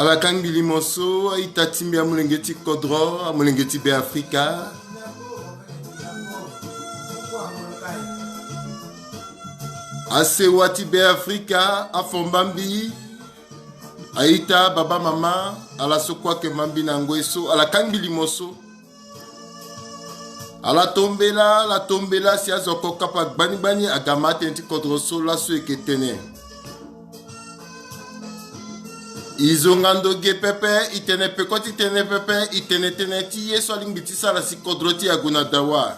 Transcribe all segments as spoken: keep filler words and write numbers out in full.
Ala kangbi limo so, a-ita ti mbi, amolenge ti kodro, amolenge ti Beafrika. Asewa ti Beafrika, afomba mbi. A-ita, baba, mama, ala so kue ayeke ma mbi na ngoi so, ala kangbi limo so. Ala tombela, ala tombela si azo oko kapa gbani gbani aga ma atënë ti kodro so laso e yeke tene. E zonga ndo ge pepe, e tene peko ti tënë pepe, e tene tënë ti ye so alingbi ti sara si kodro ti e ague na dawa.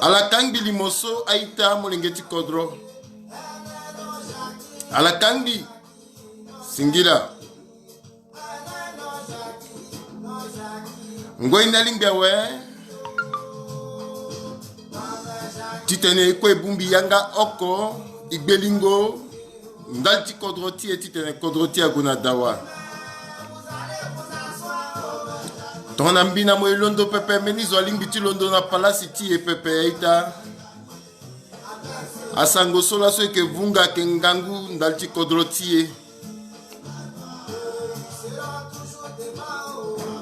Ala kangbi limo so, a-ita, molenge ti kodro. Ala kangbi. Singila. Ngoi ni alingbi awe titene e kue e bongbi yanga oko, e gbelingo ndali ti kodro ti e titene kodro ti e ague na dawa. Tongana mbi na mo e londo pepe, mbeni zo alingbi ti londo na palasi ti e pepe, a-ita. Asango so laso e yeke vunga ayeke ngangu ndali ti kodro ti e.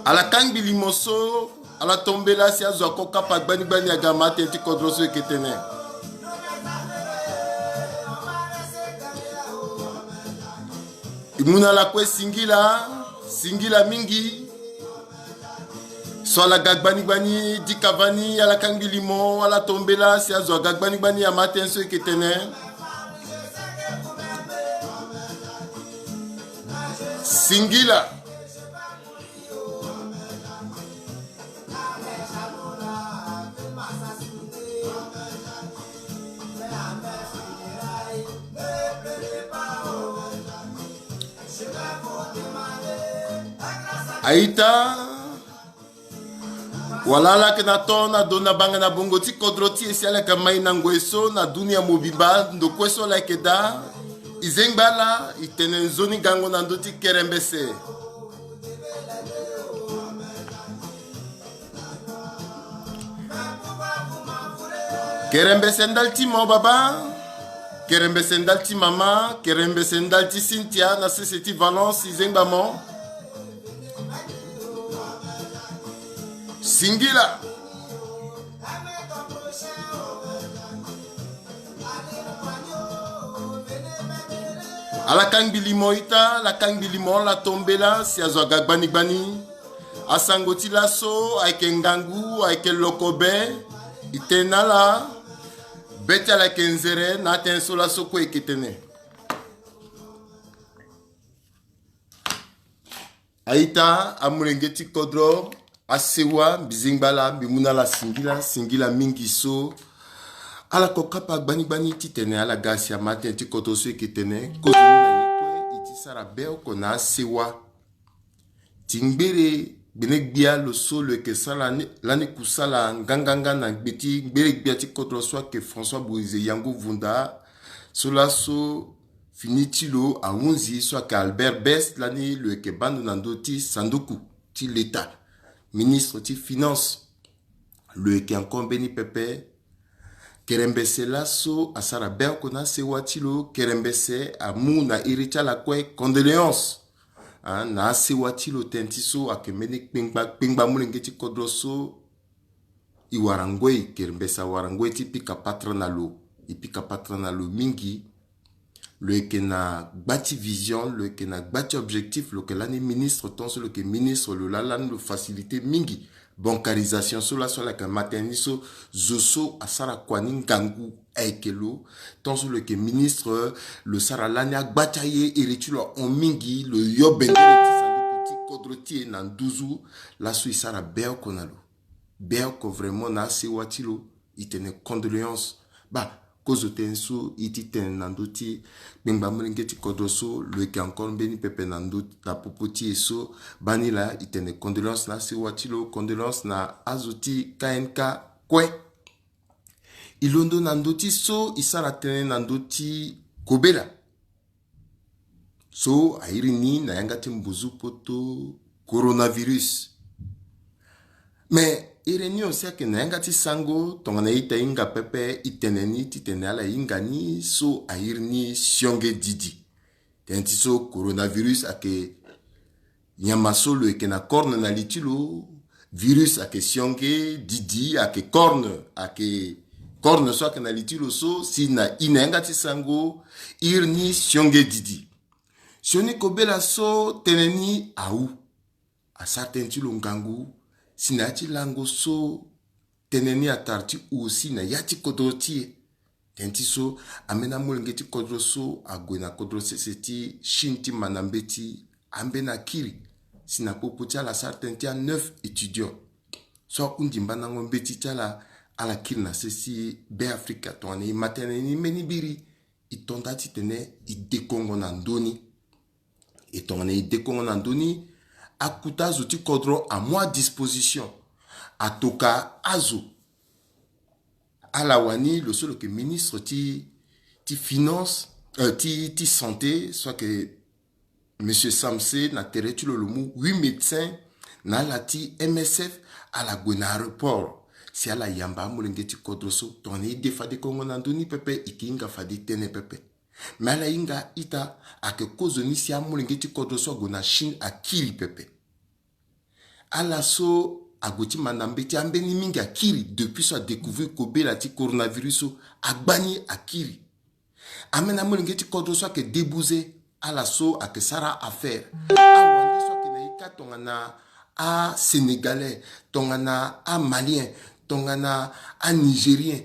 Ala kangbi limo so, ala tombela si azo oko kapa gbani gbani aga ma atënë ti kodro so e yeke tene. E mu na ala kue singila, singila mingi. So ala ga gbani gbani, dika vani, ala kangbi limo, ala tombela si azo aga gbani gbani ama atënë so e yeke tene. Singila. A-ita, wala ala yeke na to na do na banga na bongo ti kodro ti e si ala yeke mai na ngoi so na dunia mobimba, ndo kue so ala yeke daa, e zengba ala, e tene nzoni gango na ndö ti kerembese. Kerembese ndali ti mo baba, kerembese ndali ti mama, kerembese ndali ti Cynthia na sese ti Valence, e zengba mo. Singila. Ala kangbi limo ita, ala kangbi limo, ala tombela si azo aga gbani gbani. Asango ti laso ayeke ngangu, ayeke lokobe. E tene na ala, be ti ala ayeke nzere na atënë so laso kue e yeke tene. A-ita, amolenge ti kodro, asewa, mbi zengba ala, mbi mu na ala singila, singila mingi so. Ala ko kapa gbani gbani titene ala ga si ama atënë ti kodro so e yeke tene, kodro ni na ye kue e ti sara be oko na asewa. Ti ngbere Gbene gbia lo so lo yeke sara lani, lani kusala nganganga na gbe ti gbele gbia ti kodro so ayeke François Bozizé Yango Vunda. So laso fini ti lo ahunzi so ayeke Albert Best, lani lo yeke baa ndo na ndö ti sanduku ti leta, ministre ti finance. Lo yeke encore mbeni pepe. Kerembese laso asara be oko na asewa ti lo. Kerembese amu na iri ti ala kue condoléance, ah, na asewa ti lo. Tënë ti so ayeke mbeni kpengba, kpengba molenge ti kodro so. E wara ngoi, kerembese awara ngoi ti pika patara na lo. E pika patara na lo mingi. Lo yeke na gba ti vision, lo yeke na gba ti objectif, lo yeke lani ministre, tant so lo yeke ministre, lo laa lani lo facilité mingi bancarisation so laso ala yeke ma tënë ni so. Zo so asara kua ni ngangu ayeke lo, tant so lo yeke ministre, lo sara lani agba ti aye, iri ti lo ahon mingi, lo yo bendere ti sanduku ti kodro ti e na nduzu. Laso e sara be oko na lo. Be oko vraiment na asewa ti lo. E tene condoléance. Baa, kozo tënë so e ti tene na ndö ti kpengba molenge ti kodro so, lo yeke encore mbeni pepe na ndö, na popo ti e so. Baa ni laa e tene condoléance na asewa ti lo, condoléance na azo ti K N K kue. E londo na ndö ti so e sara tënë na ndö ti kobela so a iri ni na yanga ti mbuzu poto, coronavirus. Me iri ni aussi ayeke na yanga ti sango, tongana ita hinga pepe, e tene ni titene ala hinga ni so a iri ni sionge didi. Tënë ti so coronavirus ayeke nyama so lo yeke na corne na li ti lo. Virus ayeke sionge didi, ayeke corne, ayeke corne so ayeke na li ti lo so, si na e na yanga ti sango, iri ni sionge didi. Sioni kobela so tënë ni awu. Asara tënë ti lo ngangu, si na ya ti lango so tënë ni atara ti hu aussi na ya ti kodro ti e. Tënë ti so, ambeni amolenge ti kodro so ague na kodro sese ti Chine ti manda mbeti, ambeni akiri. Si na popo ti ala asara tënë ti a neuf étudiants so ahundi mbandango mbeti ti ala, ala kiri na sese ti Be Afrika. Tongana e ma tënë ni mbeni biri, e to nda titene e dekongo na ndö ni. E tongana e dekongo na ndö ni, akuta azo ti kodro amu adisposition, atoka azo. Ala wani lo so lo yeke ministre ti, ti finance, euh, ti, ti santé, so ayeke Monsieur Samse, na tere ti lo lo mu huit médecins na ala ti M S F, ala gue na aéroport si ala yamba amolenge ti kodro so. Tongana e de fade kongo na ndö ni pepe, e ke hinga fade tënë pepe. Me ala hinga ita, ayeke kozoni si amolenge ti kodro so ague na Chine akiri pepe. Ala so ague ti manda mbeti, ambeni mingi akiri depuis so adécouvrir kobela ti coronavirus so, agbani akiri. Ambeni amolenge ti kodro so ayeke débouze, ala so ayeke sara affaire. Awande so ayeke na e ka tongana aSénégalais, tongana aMalien, tongana aNigérien,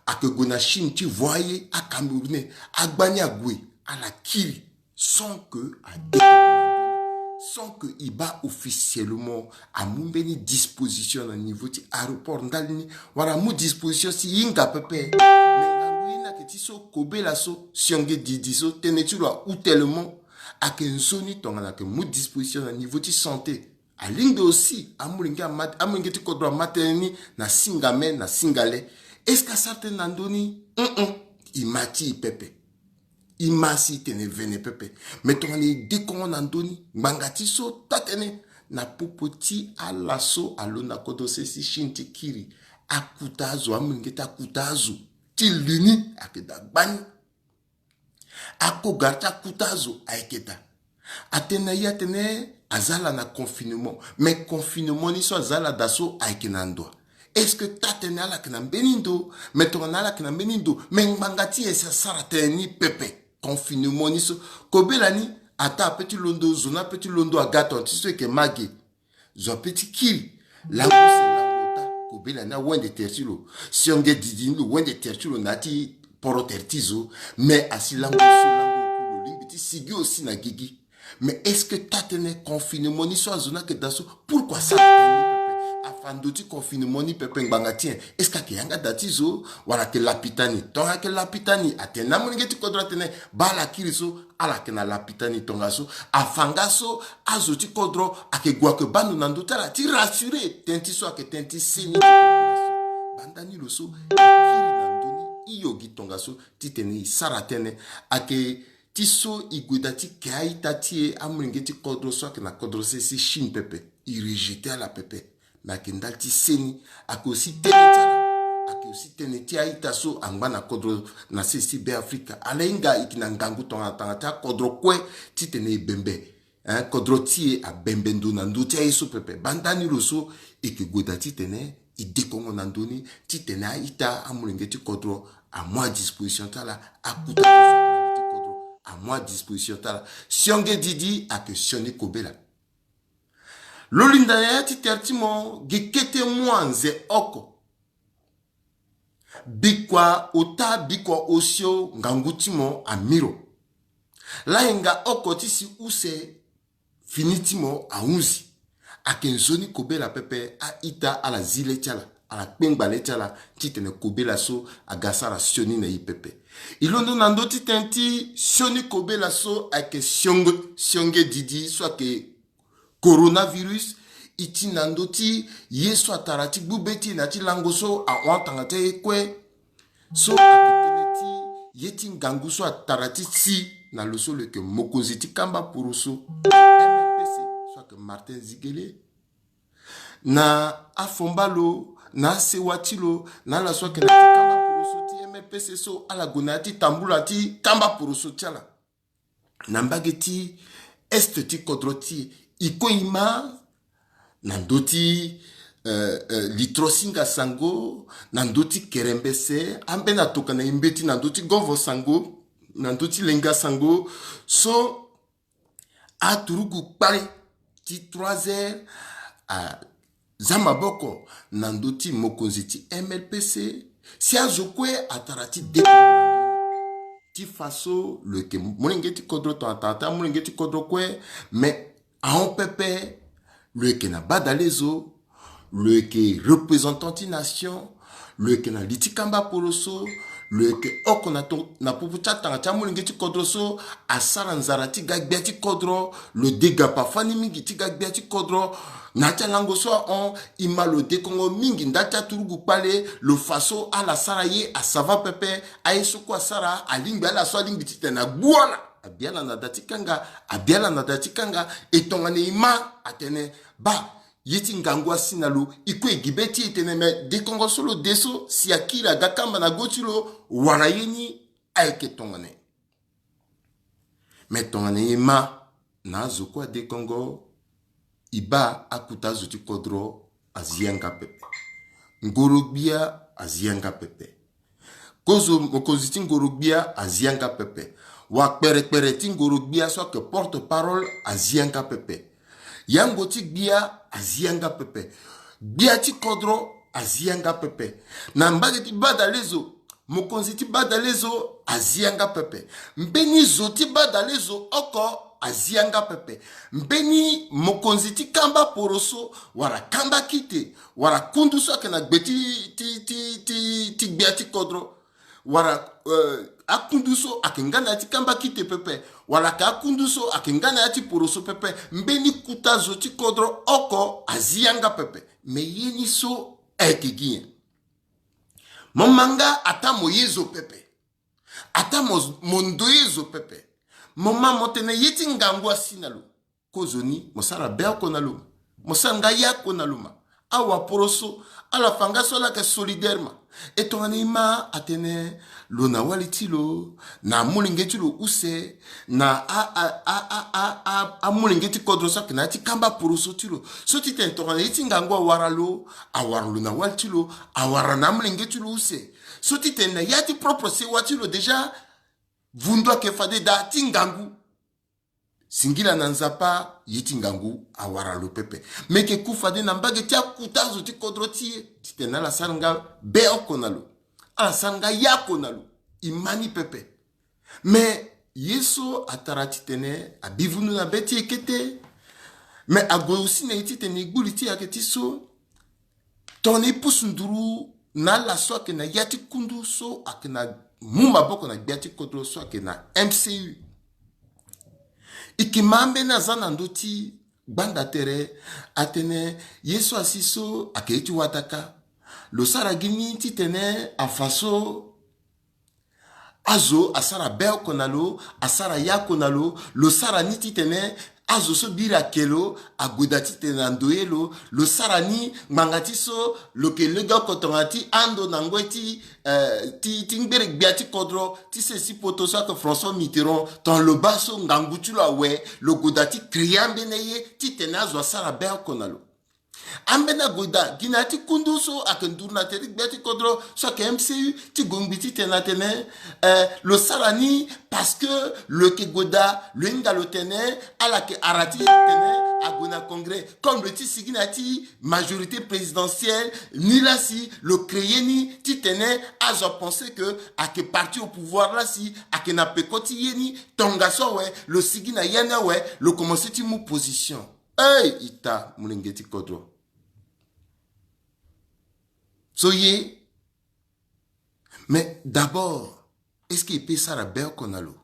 ayeke gue na Chine ti voyer, aCamerounais, agbani ague, ala kiri. Sans que a, sans que e baa officiellement, amu mbeni disposition na niveau ti aéroport ndali ni, wala amu disposition si e hinga pepe. Me ngangu ye ni ayeke ti so, kobela so, sionge didi so, tënë ti lo ahu tellement, ayeke nzoni tongana ayeke mu disposition na niveau ti santé. Alingbi aussi amolenge ama, amolenge ti kodro ama tënë ni na singame, na singale. Est-ce que asara tënë na ndö ni? Hum hum. E ma ti e pepe. E ma si e tene vene pepe. Me tongana e dekongo na ndö ni, ngbanga ti so taa-tënë, na popo ti ala so alondo na kodro sese ti Chine ti kiri, akuta azo, amolenge ti akuta azo ti lu ni ayeke daa gbani. Akogara ti akuta azo ayeke daa. Atene na e atene aza ala na confinement. Me confinement ni so aza ala daa so ayeke na ndo wa? Est-ce que taa-tënë ala yeke na mbeni ndo? Me tongana ala yeke na mbeni ndo, me ngbanga ti e si asara tënë ni pepe. Confinement ni so, kobela ni, ataa ape ti londo, zo ni ape ti londo aga, tongana ti so e yeke ma ge. Zo ape ti kiri. Lango use, lango ota, kobela ni awende tere ti lo. Sionge didi ni lo wende tere ti lo na ya ti poro tere ti zo. Me asi lango use, lango oku, lo lingbi ti sigi aussi na gigi. Mais est-ce que taa-tënë confinement ni so azo ni ayeke daa so, pourquoi asara tënë ni pepe? Afa ndo ti confinement ni pepe ngbanga ti nyen? Est-ce que ayeke yanga da ti zo wala ayeke lapitani? Tongana ayeke lapitani, atene na amolenge ti kodro atene baa ala kiri so, ala yeke na lapitani tongaso. Afa nga so azo ti kodro ayeke gue ayeke baa ndo na ndö ti ala ti rassurer tënë ti so ayeke tënë ti seni ti population. Banda ni lo so e kiri na ndö ni, hio gi tongaso titene e sara tënë. Ayeke ti so e gue daa ti ke a-ita ti e, amolenge ti kodro so ayeke na kodro sese Chine pepe, e rejeter ala pepe. Me ayeke ndali ti seni, ayeke aussi tënë ti ala, ayeke aussi tënë ti a-ita so angba na kodro na sese ti Be Afrika. Ala hinga e yeke na ngangu tongana tanga ti akodro kue titene e bembe, hein, kodro ti e abembe ndo na ndö ti aye so pepe. Banda ni lo so e yeke gue daa titene e dekongo na ndö ni titene a-ita, amolenge ti kodro amu adisposition ti ala, akuta ti kodro amu adisposition ti ala. Sionge didi ayeke sioni kobela. Lo linda na ya ti tere ti mo gi kete mu anze oko. Bikua ota, bikua osio, ngangu ti mo amiro. Lahinga oko ti si use, fini ti mo ahunzi. Ayeke nzoni kobela pepe, a-ita ala zi le ti ala, ala kpengba le ti ala titene kobela so aga sara sioni na e pepe. E londo na ndö ti tënë ti sioni kobela so ayeke sionge, sionge didi so ayeke coronavirus. E ti na ndö ti ye so atara ti gbu be ti e na ya ti lango so ahon atanga ti aye kue. So ayeke tënë ti ye ti ngangu so atara ti si na lo so lo yeke mokonzi ti kamba poroso M L P C so ayeke Martin Ziguélé. Na afomba lo, na asewa ti lo, na ala so ayeke na ya ti kamba poroso ti M L P C so ala gue na ya ti tambula ti kamba poroso ti ala. Na mbage ti est ti kodro ti e, e kue e ma na ndö ti, euh, euh, Litro Singa Sango, na ndö ti Kerembese, ambeni atokana e mbeti na ndö ti Govo Sango, na ndö ti Lenga Sango. So aturugu kpale ti trois heures, a, za maboko na ndö ti mokonzi ti M L P C, si azo kue atara ti deko na ndö ni. Ti fa so lo yeke molenge ti kodro, tongana tara ti amolenge ti kodro kue, me ahon pepe, lo yeke na badalezo, lo yeke représentant ti nation, lo yeke na li ti kamba poroso, lo yeke oko na to-, na popo ti atanga ti amolenge ti kodro so asara nzara ti ga gbia ti kodro, lo de ga pafani mingi ti ga gbia ti kodro. Na ya ti alango so ahon, e ma lo dekongo mingi ndali ti aturugu kpale, lo fa so ala sara ye asava pepe, aye so kue asara alingbi ala so alingbi titene agbu ala, abi ala na da ti kanga, abi ala na da ti kanga. E tongana e ma atene baa, ye ti ngangu asi na lo, e kue e gi be ti e tene me dekongo so lo de so si akiri aga kamba na go ti lo, wala ye ni ayeke tongana nyen? Me tongana e ma na azo kue adekongo, e baa akuta azo ti kodro azi yanga pepe. Ngoro-gbia azi yanga pepe. Kozo mokonzi ti ngoro-gbia azi yanga pepe. Wakperekpere ti ngoro-gbia so ayeke porte-parole azi yanga pepe. Yango ti gbia azi yanga pepe. Gbia ti kodro azi yanga pepe. Na mbage ti badalezo, mokonzi ti badalezo azi yanga pepe. Mbeni zo ti badalezo oko azi yanga pepe. Mbeni mokonzi ti kamba poroso, wala kamba kite, wala kundu so ayeke na gbe ti, ti, ti, ti, ti gbia ti kodro, wala, euh, akundu so ayeke nga na ya ti kamba kite pepe, wala ayeke akundu so ayeke nga na ya ti poroso pepe, mbeni kuta zo ti kodro oko azi yanga pepe. Me ye ni so ayeke gi nyen? Mo ma nga ataa mo ye zo pepe. Ataa mo, mo ndoye zo pepe. Mo ma mo tene ye ti ngangu asi na lo. Kozoni, mo sara be oko na lo ma. Mo sara nga ye oko na lo ma. Awaporoso, ala fa nga so ala yeke solidaire ma. E tongana e ma atene lo na wali ti lo, na amolenge ti lo use, na a, a, a, a, a, a, amolenge ti kodro so ayeke na ya ti kamba poroso ti lo. So ti tene tongana ye ti ngangu awara lo, awara lo na wali ti lo, awara na amolenge ti lo use. So ti tene na ya ti propre sewa ti lo déjà, vundu ayeke fade daa ti ngangu. Singila na Nzapa, ye ti ngangu awara lo pepe. Me yeke ku fade na mbage ti akuta azo ti kodro ti e, titene ala sara nga be oko na lo, ala sara nga ye oko na lo. E ma ni pepe. Me ye so atara titene abi vundu na be ti e kete. Me ague aussi na e titene e gbu li ti e ayeke ti so, Tongana e pusu nduru na ala so ayeke na ya ti kundu so ayeke na mu maboko na gbia ti kodro so ayeke na M C U. E yeke ma ambeni aza na ndö ti gbanda tere, atene ye so asi so ayeke ye ti wataka. Lo sara gi ni titene afa so azo asara be oko na lo, asara ya oko na lo, lo sara ni titene azo so biri ake lo ague daa titene ando ye lo, lo sara ni ngbanga ti so lo yeke lege oko tongana ti ando na ngoi ti, eh, ti, ti ngbere gbia ti kodro ti sese ti poto so ayeke François Mitterrand, tongana lo baa so ngangu ti lo awe, lo gue daa ti créer ambeni ye titene azo asara be oko na lo. Ambeni ague daa gi na ya ti kundu so ayeke nduru na tere ti gbia ti kodro so ayeke M C U ti gue ngbi titene atene, eh, lo sara ni parce que lo yeke gue daa, lo hinga lo tene ala yeke ara ti tene ague na congrès. Comme lo ye ti sigi na ya ti majorité présidentielle, ni laa si lo créer ni titene azo apenser que ayeke parti au pouvoir laa si ayeke na peko ti ye ni. Tongaso awe, lo sigi na ya ni awe, lo commencer ti mu position. Hey, ita, molenge ti kodro. So ye, mais d'abord, est-ce que e peut sara be oko na lo?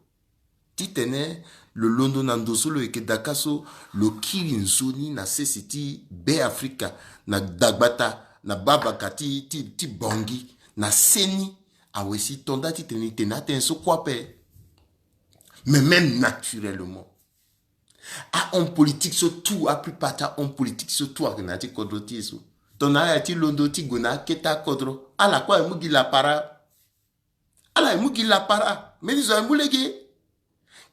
Titene lo londo na ndo so lo yeke daka so, lo kiri nzoni na sese ti Be Afrika, na dagbata, na babaka ti, ti, ti Bangui, na seni, awe si e to nda titene e tene atënë so kue ape. Mais même naturellement, ahomme politique so tout, aplupart ti ahomme politique so tout ayeke na ya ti kodro ti e so. Tongana ala ye ti londo ti gue na akete akodro, ala kue aye mu gi lapara. Ala ye mu gi lapara. Mbeni zo aye mu lege.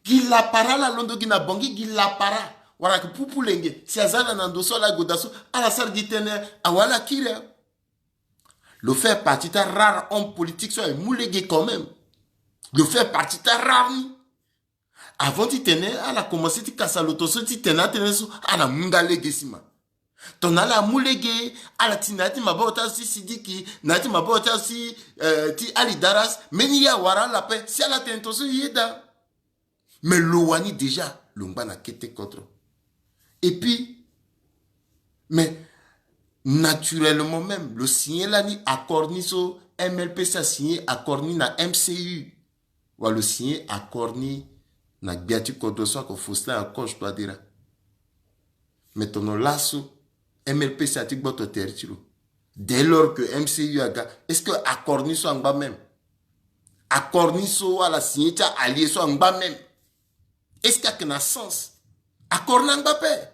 Gi lapara, ala londo gi na Bangui gi lapara. Wala ayeke pupu lenge. Si aza ala na ndo so ala gue daa so, ala sara gi tënë, awe ala kiri. Lo fait partie ti arare homme politique so aye mu lege quand même. Lo fait partie ti arare ni. Avant titene ala commencer ti kasa lo tongaso titene atënë so, ala mu nga lege sima. Tongana ala mu lege, ala ti na ya ti maboko ti azo ti Sidiki, na ya ti maboko ti azo ti, eh, ti Ali Daras, mbeni ye awara ala ape, si ala tene tongaso e yeda. Mais lo wani déjà, lo ngba na kete kodro. Et puis, mais naturellement même, lo signé lani accord ni so M L P C asigné accord ni na M C U. Wala lo signé accord ni na gbia ti kodro so ayeke Faustin Archange Touadéra. Mais tongana laso, M L P C ati gboto tere ti lo. Dès lors que M C U aga, est-ce que accord ni so angba même? Accord ni so ala signé ti allié so angba même? Est-ce que ayeke na sens? Accord ni angba ape.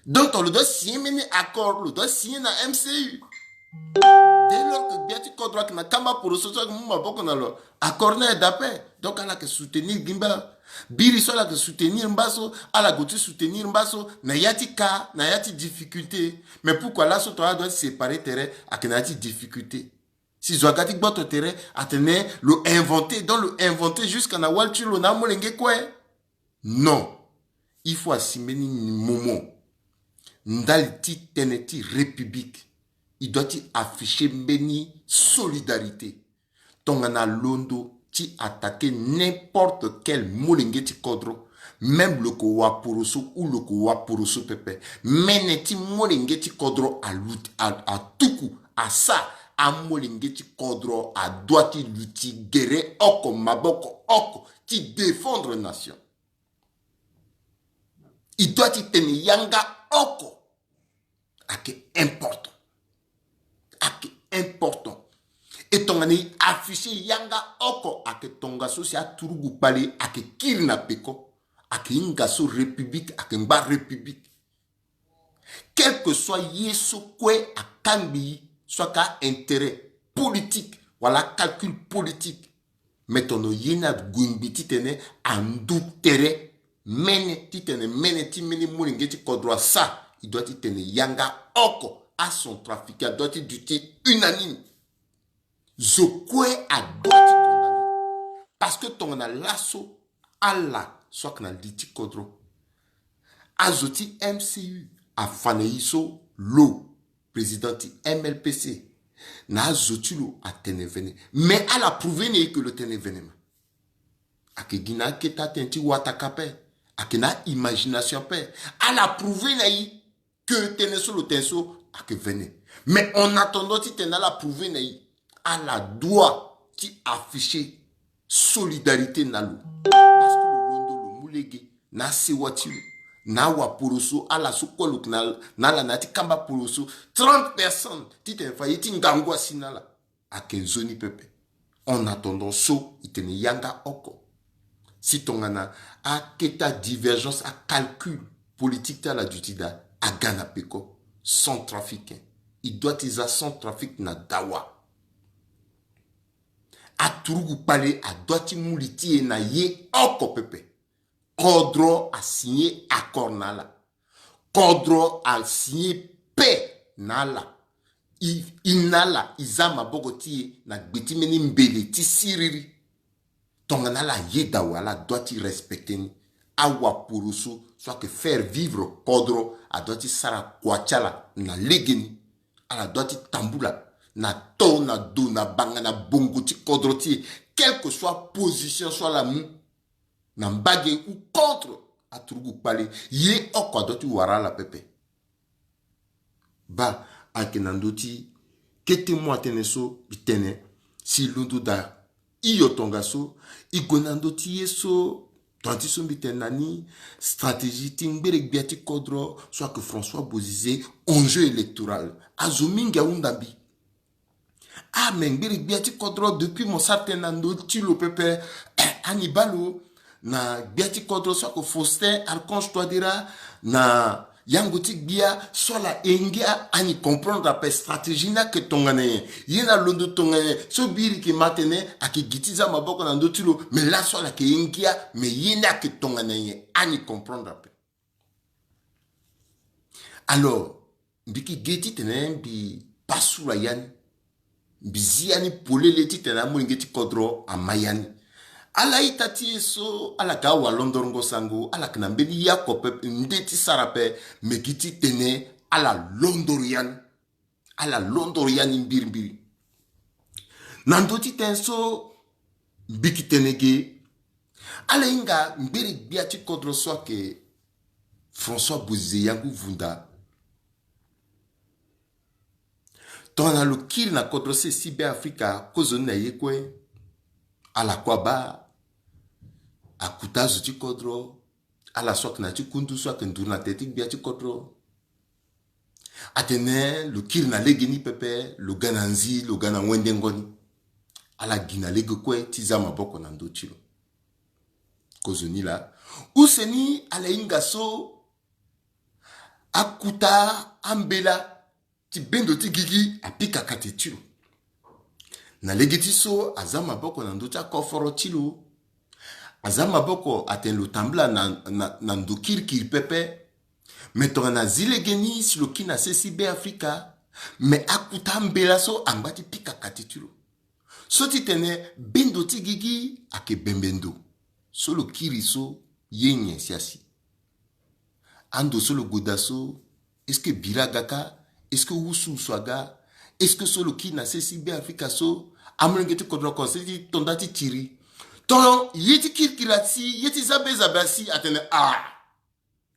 Donc lo doit signer mbeni accord, lo doit signer na M C U. Dès lors que gbia ti kodro ayeke na kamba poroso so ayeke mu maboko na lo, accord ni aye daa ape. Donc ala yeke soutenir gi mba. Biri so ala yeke soutenir mba so, ala gue ti soutenir mba so na ya ti ka, na ya ti difficulté. Mais pourquoi laso tongana ala doit ti séparer tere, ayeke na ya ti difficulté? Si zo aga ti gboto tere, atene lo inventer, donc lo inventer jusqu'à na wali ti lo na amolenge kue. Non. Il faut asi mbeni moment. Ndali ti tënë ti République, il doit ti afficher mbeni solidarité. Tongana alondo ti attaquer n'importe quel molenge ti kodro, même lo yeke waporoso ou lo yeke waporoso pepe, mene ti molenge ti kodro aluti, a, atuku, asa, amolenge ti kodro adoit ti luti gere oko, maboko oko, ti défendre nation. E doit ti tene yanga oko. Ayeke important. Ayeke important. E tongana e afficher yanga oko, ayeke tongaso si aturugu kpale ayeke kiri na peko. Ayeke hinga so République ayeke ngba République. Quel que soit ye so kue akangbi, soit ka intérêt politique wala calcul politique, mais tongana ye ni ague ngbi titene andu tere, mene titene mene ti mbeni molenge ti kodro asa, e doit titene yanga oko, acentrafricain adoit ti duti unanime. Zo kue adoit ti condamner. Parce que tongana laso, ala so ayeke na li ti kodro, azo ti M C U afa na e so lo président ti M L P C, na azo ti lo atene vene. Mais ala prouver na e que lo tene vene ma. Ayeke gi na akete atënë ti wataka ape. Ayeke na imagination ape. Ala prouver na e que tënë so lo tene so Ayeke vene. Mais en attendant titene ala prouver na e, ala doit ti afficher solidarité na lo. Parce que lo londo lo mu lege na asewa ti lo, na awaporoso, ala so kue lo yeke na ala na ya ti kamba poroso, trente personnes titene fa ye ti ngangu asi na ala. Ayeke nzoni pepe. En attendant so e tene yanga oko. Si tongana akete adivergence, acalcul politique ti ala duti daa, aga na peko. Centrafricain, e doit ti za Centrafrique na dawa. Aturugu kpale adoit ti mu li ti e na ye oko pepe. Kodro asigné accord na ala. Kodro asigné paix na ala. E, e na ala e za maboko ti e na gbe ti mbeni mbele ti siriri. Tongana ala ye dawa, ala doit ti respecter ni. Awaporoso so ayeke faire vivre kodro adoit ti sara kua ti ala na legeni. Ala doit ti tambula na to, na do, na banga, na bongo ti kodro ti e, quelle que soit position so ala mu, na mbage ou contre aturugu kpale, ye oko adoit ti wara ala pepe. Baa, ayeke na ndö ti kete mu atënë so mbi tene, si e londo daa hio tongaso, e gue na ndö ti ye so, tongana ti so mbi tene na ni, stratégie ti ngbere gbia ti kodro so ayeke François Bozizé, enjeu électoral. Azo mingi ahunda mbi. Ah, me ngbiri gbia ti kodro, depuis mo sara tënë na ndö ti lo pepe, ani baa lo na gbia ti kodro so ayeke Faustin Archange Touadéra, na yango ti gbia so ala ye ngia, ani comprendre ape stratégie ni ayeke tongana nyen. Ye ni alondo tongana nyen so biri yeke ma atene ayeke gi ti za maboko na ndö ti lo, me laso ala yeke ye ngia, me ye ni ayeke tongana nyen, ani comprendre ape. Alors, mbi yeke ge titene mbi pasula ya ni. Mbi zi ya ni polele titene amolenge ti kodro ama ya ni. Ala ita ti e so ala yeke awalondo sango, ala yeke na mbeni ya oko pepe nde ti sara ape, me gi titene ala londoro ya ni. Ala londoro ya ni mbirimbiri. Na ndö ti tënë so mbi yeke tene ge, ala hinga ngbiri gbia ti kodro so ayeke François Bozizé Yangu Vunda. Tongana lo kiri na kodro sese ti Be Afrika, kozoni na ye kue, ala kue abaa, akuta azo ti kodro, ala so ayeke na ya ti kundu so ayeke nduru na tere ti gbia ti kodro. Atene lo kiri na legeni pepe, lo ga na nzi, lo ga na wendengo ni. Ala gi na lege kue ti za maboko na ndö ti lo. Kozoni laa, use ni ala hinga so akuta ambela ti bendo ti gigi apika kate ti lo. Na lege ti so aza maboko na ndö ti akoforo ti lo. Aza maboko atene lo tambula na, na, na ndo kirikiri pepe. Me tongana azi legeni si lo kiri na sese ti Be Afrika, me akuta ambela so angba ti pika kate ti lo. So ti tene bendo ti gigi ayeke bembe ndo. So lo kiri so, ye nyen si asi? Ando so lo gue daa so, est-ce que bira aga kâ? Est-ce que wusuwusu aga? Est-ce que so lo kiri na sese ti Be Afrika so, amolenge ti kodro akonda ti to nda ti tiri? Tongana ye ti kirikiri asi, ye ti za be za be asi, atene ah.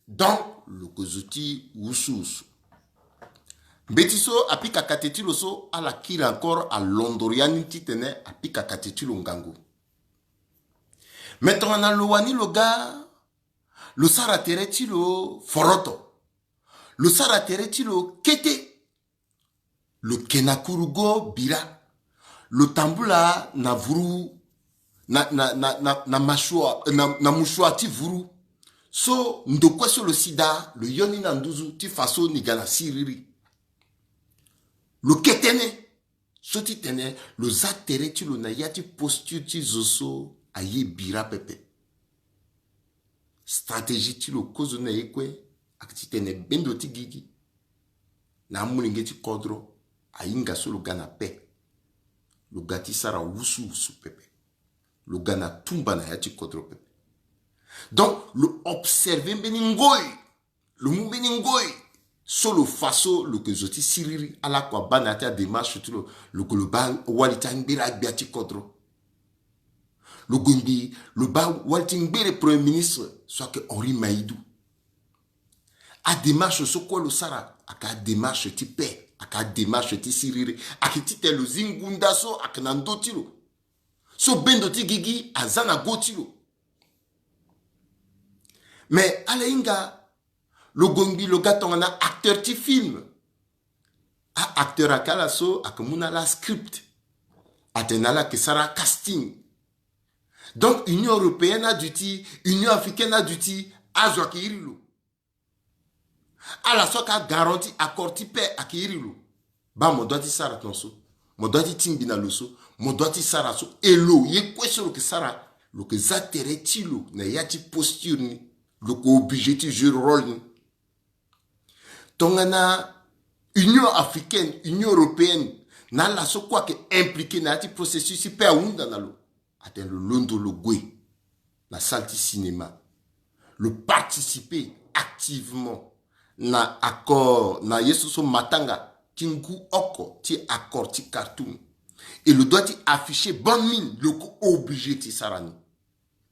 Donc lo yeke zo ti wusuwusu. Mbeti so apika kate ti lo so, ala kiri encore alondoro ya ni titene apika kate ti lo ngangu. Me tongana lo wani lo ga, lo sara tere ti lo foroto. Lo sara tere ti lo kete. Lo ke na kurugo bira. Lo tambula na vuru, na, na, na, na, na mashua, na, na mushua ti vuru. So ndo kue so lo si daa, lo yo ni na nduzu ti fa so ni ga na siriri. Lo ke tënë. So ti tene lo za tere ti lo na ya ti posture ti zo so aye bira pepe. Stratégie ti lo kozoni na ye kue ayeke ti tene bendo ti gigi na amolenge ti kodro ahinga so lo ga na paix. Lo ga ti sara wusuwusu pepe. Lo ga na tumba na ya ti kodro pepe. Donc lo observe mbeni ngoi. Lo mu mbeni ngoi so lo fa so lo yeke zo ti siriri. Ala kua baa na ya ti adémarche ti lo, lo yeke lo baa wali ti angbere agbia ti kodro. Lo gue mbi lo baa wali ti ngbere premier ministre so ayeke Henri Maïdou. Adémarche so kue lo sara ayeke adémarche ti paix, ayeke adémarche ti siriri, ayeke titene lo zi ngunda so ayeke na ndö ti lo, so bendo ti gigi aza na go ti lo. Mais ala hinga lo gongbi lo ga tongana acteur ti film. A-acteur ayeke ala so ayeke mu na ala script, atene ala yeke sara casting. Donc Union européenne aduti, Union africaine aduti, azo ayeke iri lo. Ala so ayeke agaranti accord ti paix ayeke iri lo. Baa mo dua ti sara ton so, mo dua ti tingbi na lo so, mo dua ti sara so. E lo ye kue so lo yeke sara, lo yeke za tere ti lo na ya ti posture ni. Lo yeke obligé ti jouer rôle ni. Tongana Union africaine, Union européenne, na ala so kue ayeke impliqué na ya ti processus ti paix ahunda na lo, atene lo londo lo gue na salle ti cinéma, lo participer activement na accord, na ye so so matanga ti ngu oko ti accord ti Khartoum. E lo dua ti afficher bonne mine, lo yeke obligé ti sara ni.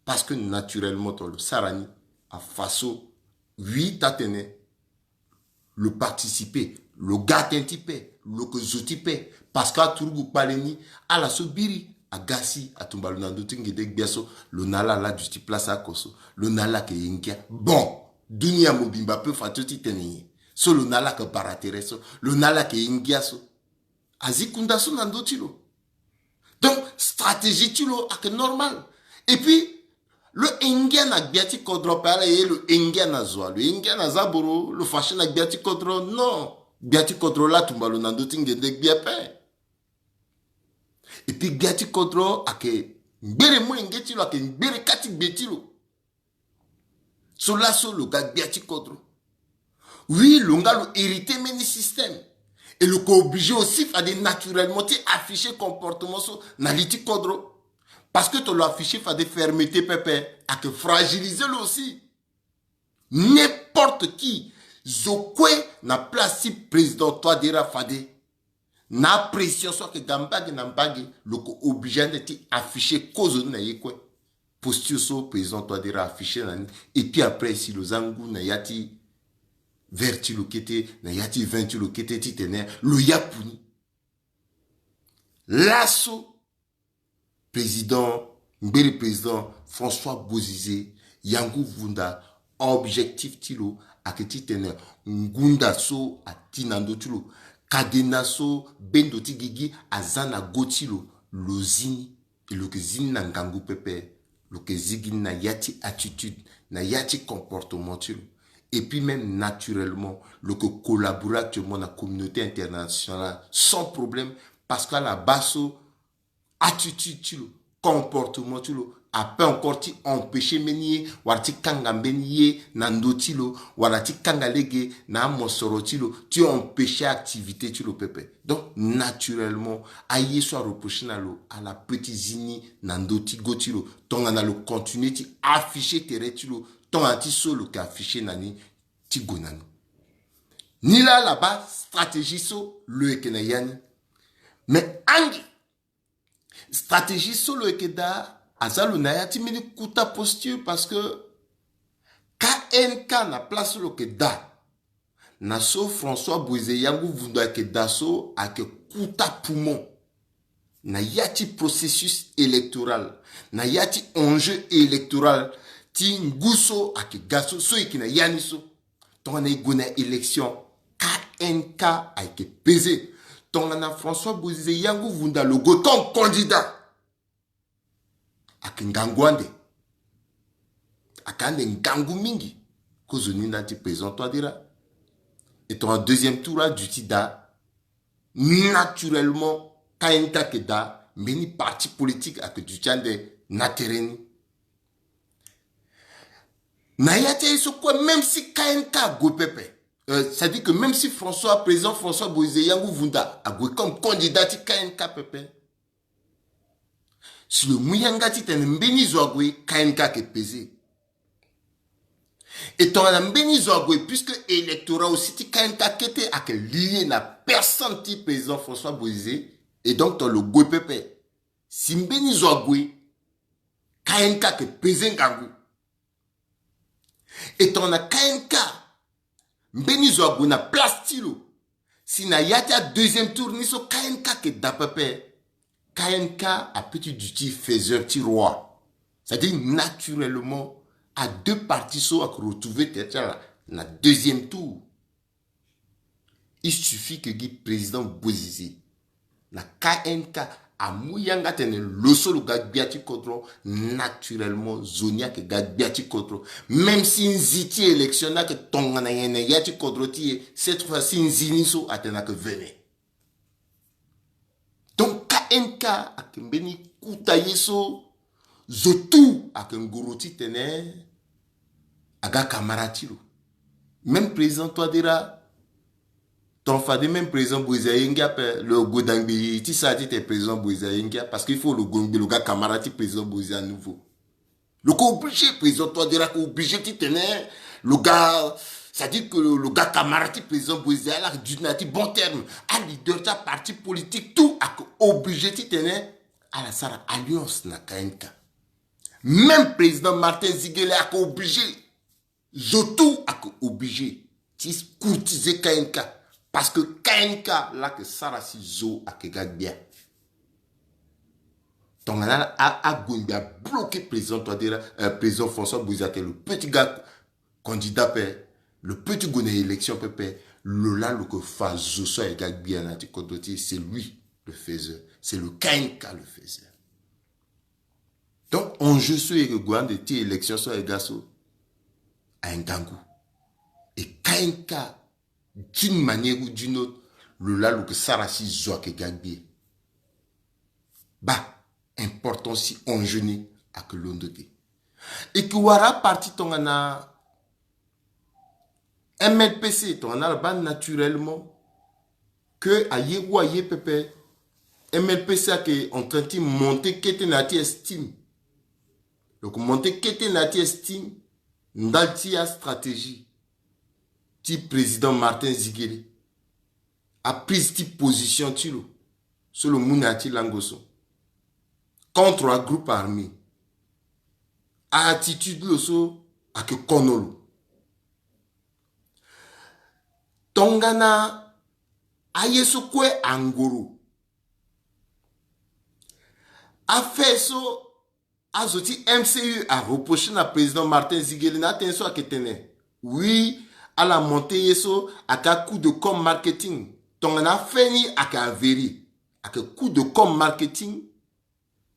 Parce que naturellement ton lo sara ni afa so, oui, taa-tene lo participer, lo ga tënë ti paix, lo yeke zo ti paix. Parce que aturugu kpale ni, ala so biri aga si atumba lo na ndö ti ngende gbia so, lo na ala laa duti place oko so, lo na ala yeke ye ngia. Bon, dunia mobimba ape fa ti tene nyen? So lo na ala yeke bara tere so, lo na ala yeke ye ngia so. Azi kunda so na ndö ti lo. Donc stratégie ti lo ayeke normal. Et puis lo ye ngia na gbia ti kodro ape, ala ye lo ye ngia na zo, lo ye ngia na zaboro, lo fâché na gbia ti kodro. Non, gbia ti kodro laa atumba lo na ndö ti ngende gbia ape. Et puis gbia ti kodro ayeke ngbere molenge ti lo, ayeke ngbere kâ ti gbe ti lo. So laso lo ga gbia ti kodro. Oui, lo nga lo hérité mbeni système. Et lo yeke obligé aussi fade naturellement ti afficher comportement so na li ti kodro. Parce que ton lo afficher fade fermeté pepe, ayeke fragiliser lo aussi. N'importe qui, zo kue na place ti président Touadéra fade na pression so ayeke ga mbage na mbage, lo yeke obligé ande ti afficher kozo ni na ye kue. Posture so président Touadéra afficher na ni. Et puis après si lo za ngu na ya ti verre ti lo kete, na ya ti vin ti lo kete, titene lo ya puni. Laso président, ngbere président François Bozizé Yangou Vunda, objectif ti lo ayeke titene ngunda so ati na ndö ti lo, kadena so bendo ti gigi aza na go ti lo, lo zi ni. E lo yeke zi ni na ngangu pepe, lo yeke zi gi ni na ya ti attitude, na ya ti comportement ti lo. Et puis même naturellement lo yeke collaborer actuellement na communauté internationale sans problème, parce que ala baa so attitude ti lo, comportement ti lo apeut encore ti empêcher mbeni ye, wala ti kanga mbeni ye na ndö ti lo, wala ti kanga lege na amosoro ti lo, ti empêcher activité ti lo pepe. Donc naturellement aye so areprocher na lo, ala peut ti zi ni na ndö ti go ti lo tongana lo continuer ti afficher tere ti lo tongana ti so lo yeke afficher na ni ti gue na ni. Ni laa ala baa stratégie so lo yeke na ya ni. Mais angi stratégie so lo yeke daa aza lo na ya ti mbeni kuta posture, parce que K N K na place so lo yeke daa, na so François Bozizé Yangou Vunda ayeke daa so ayeke kuta poumon na ya ti processus électoral, na ya ti enjeu électoral ti ngu so ayeke ga so, so e yeke na ya ni so. Tongana e gue na élection, K N K ayeke pesé. Tongana François Bozizé Yangou Vunda lo gue comme candidat, ayeke ngangu ande, ayeke ande ngangu mingi. Kozoni na ti président Touadéra. E tongana deuxième tour aduti daa, naturellement K N K ayeke daa, mbeni parti politique ayeke duti ande na tere ni. Na ya ti aye so kue, même si K N K ague pepe, euh, c'est-à-dire que même si François, président François Bozizé Yangou Vunda ague comme candidat ti K N K pepe, si lo mu yanga titene mbeni zo ague, K N K ayeke pesé. E tongana mbeni zo ague, puisque électorat aussi ti K N K kete ayeke lié na personne ti président François Bozizé, et donc ton lo gue pepe. Si mbeni zo ague, K N K ayeke pesé ngangu. E tongana K N K Mbeni zo ague na place ti lo. Si na ya ti adeuxième tour ni so K N K ayeke daa pepe, K N K apeut ti duti faiseur ti roi. C'est-à-dire naturellement, adeux parti so ayeke retrouver terê ti ala na deuxième tour. Il suffit que gi président Bouazizi na K N K amu yanga atene lo so lo ga gbia ti kodro, naturellement zo ni ayeke ga gbia ti kodro. Même si nzi ti élection ni ayeke tongana nyen na ya ti kodro ti e, cette fois-ci nzi ni so atene ayeke vene. Donc K N K ayeke mbeni kota ye so zo tout ayeke ngoro titene aga camarade ti lo. Même président Touadéra, ton fade, même président Bouazizi aye ngia ape, lo gue dangbi ti sara titene président Bouazizi aye ngia, parce que il faut lo gue ngbi lo ga camarade ti président Bouazizi à nouveau. Lo yeke obligé, président Touadéra ayeke obligé titene lo ga, c'est-à-dire que lo ga camarade ti président Bouazizi, ala yeke duti na ya ti bon terme. Aleader ti aparti politique tout ayeke obligé titene ala sara alliance na K N K. Même président Martin Ziguélé ayeke obligé. Zo tout ayeke obligé ti courtiser K N K, parce que K N K laa ayeke sara si zo ayeke ga gbia. Tongana a, ague ngbi abloqué président Touadéra, euh, président François Bouazizi ayeke lo petit gars candidat ape, lo petit gue na élection pepe, lo laa lo yeke fa zo so ayeke ga gbia na ya ti kodro ti e, c'est lui le faiseur, c'est le K N K le faiseur. Donc enjeu so e yeke gue ande ti élection so ayeke ga so, aye ngangu. Et K N K, d'une manière ou d'une autre, lo laa lo yeke sara si zo ayeke ga gbia. Baa, important si enjeu ni ayeke londo te. E yeke wara aparti tongana M L P C, tongana ala baa naturellement que aye ou aye pepe, M L P C ayeke en train ti monter kete na ya ti estime. Donc monter kete na ya ti estime ndali ti astratégie ti président Martin Ziguélé, aprise ti position ti lo so lo mu na ya ti lango so contre agroupe armé. Aattitude ti lo so ayeke kono lo. Tongana aye so kue angoro, affaire so azo ti M C U areproché na président Martin Ziguélé na atënë so ayeke tene, oui, ala monté ye so ayeke coup de com marketing. Tongana affaire ni ayeke avéré, ayeke coup de com marketing,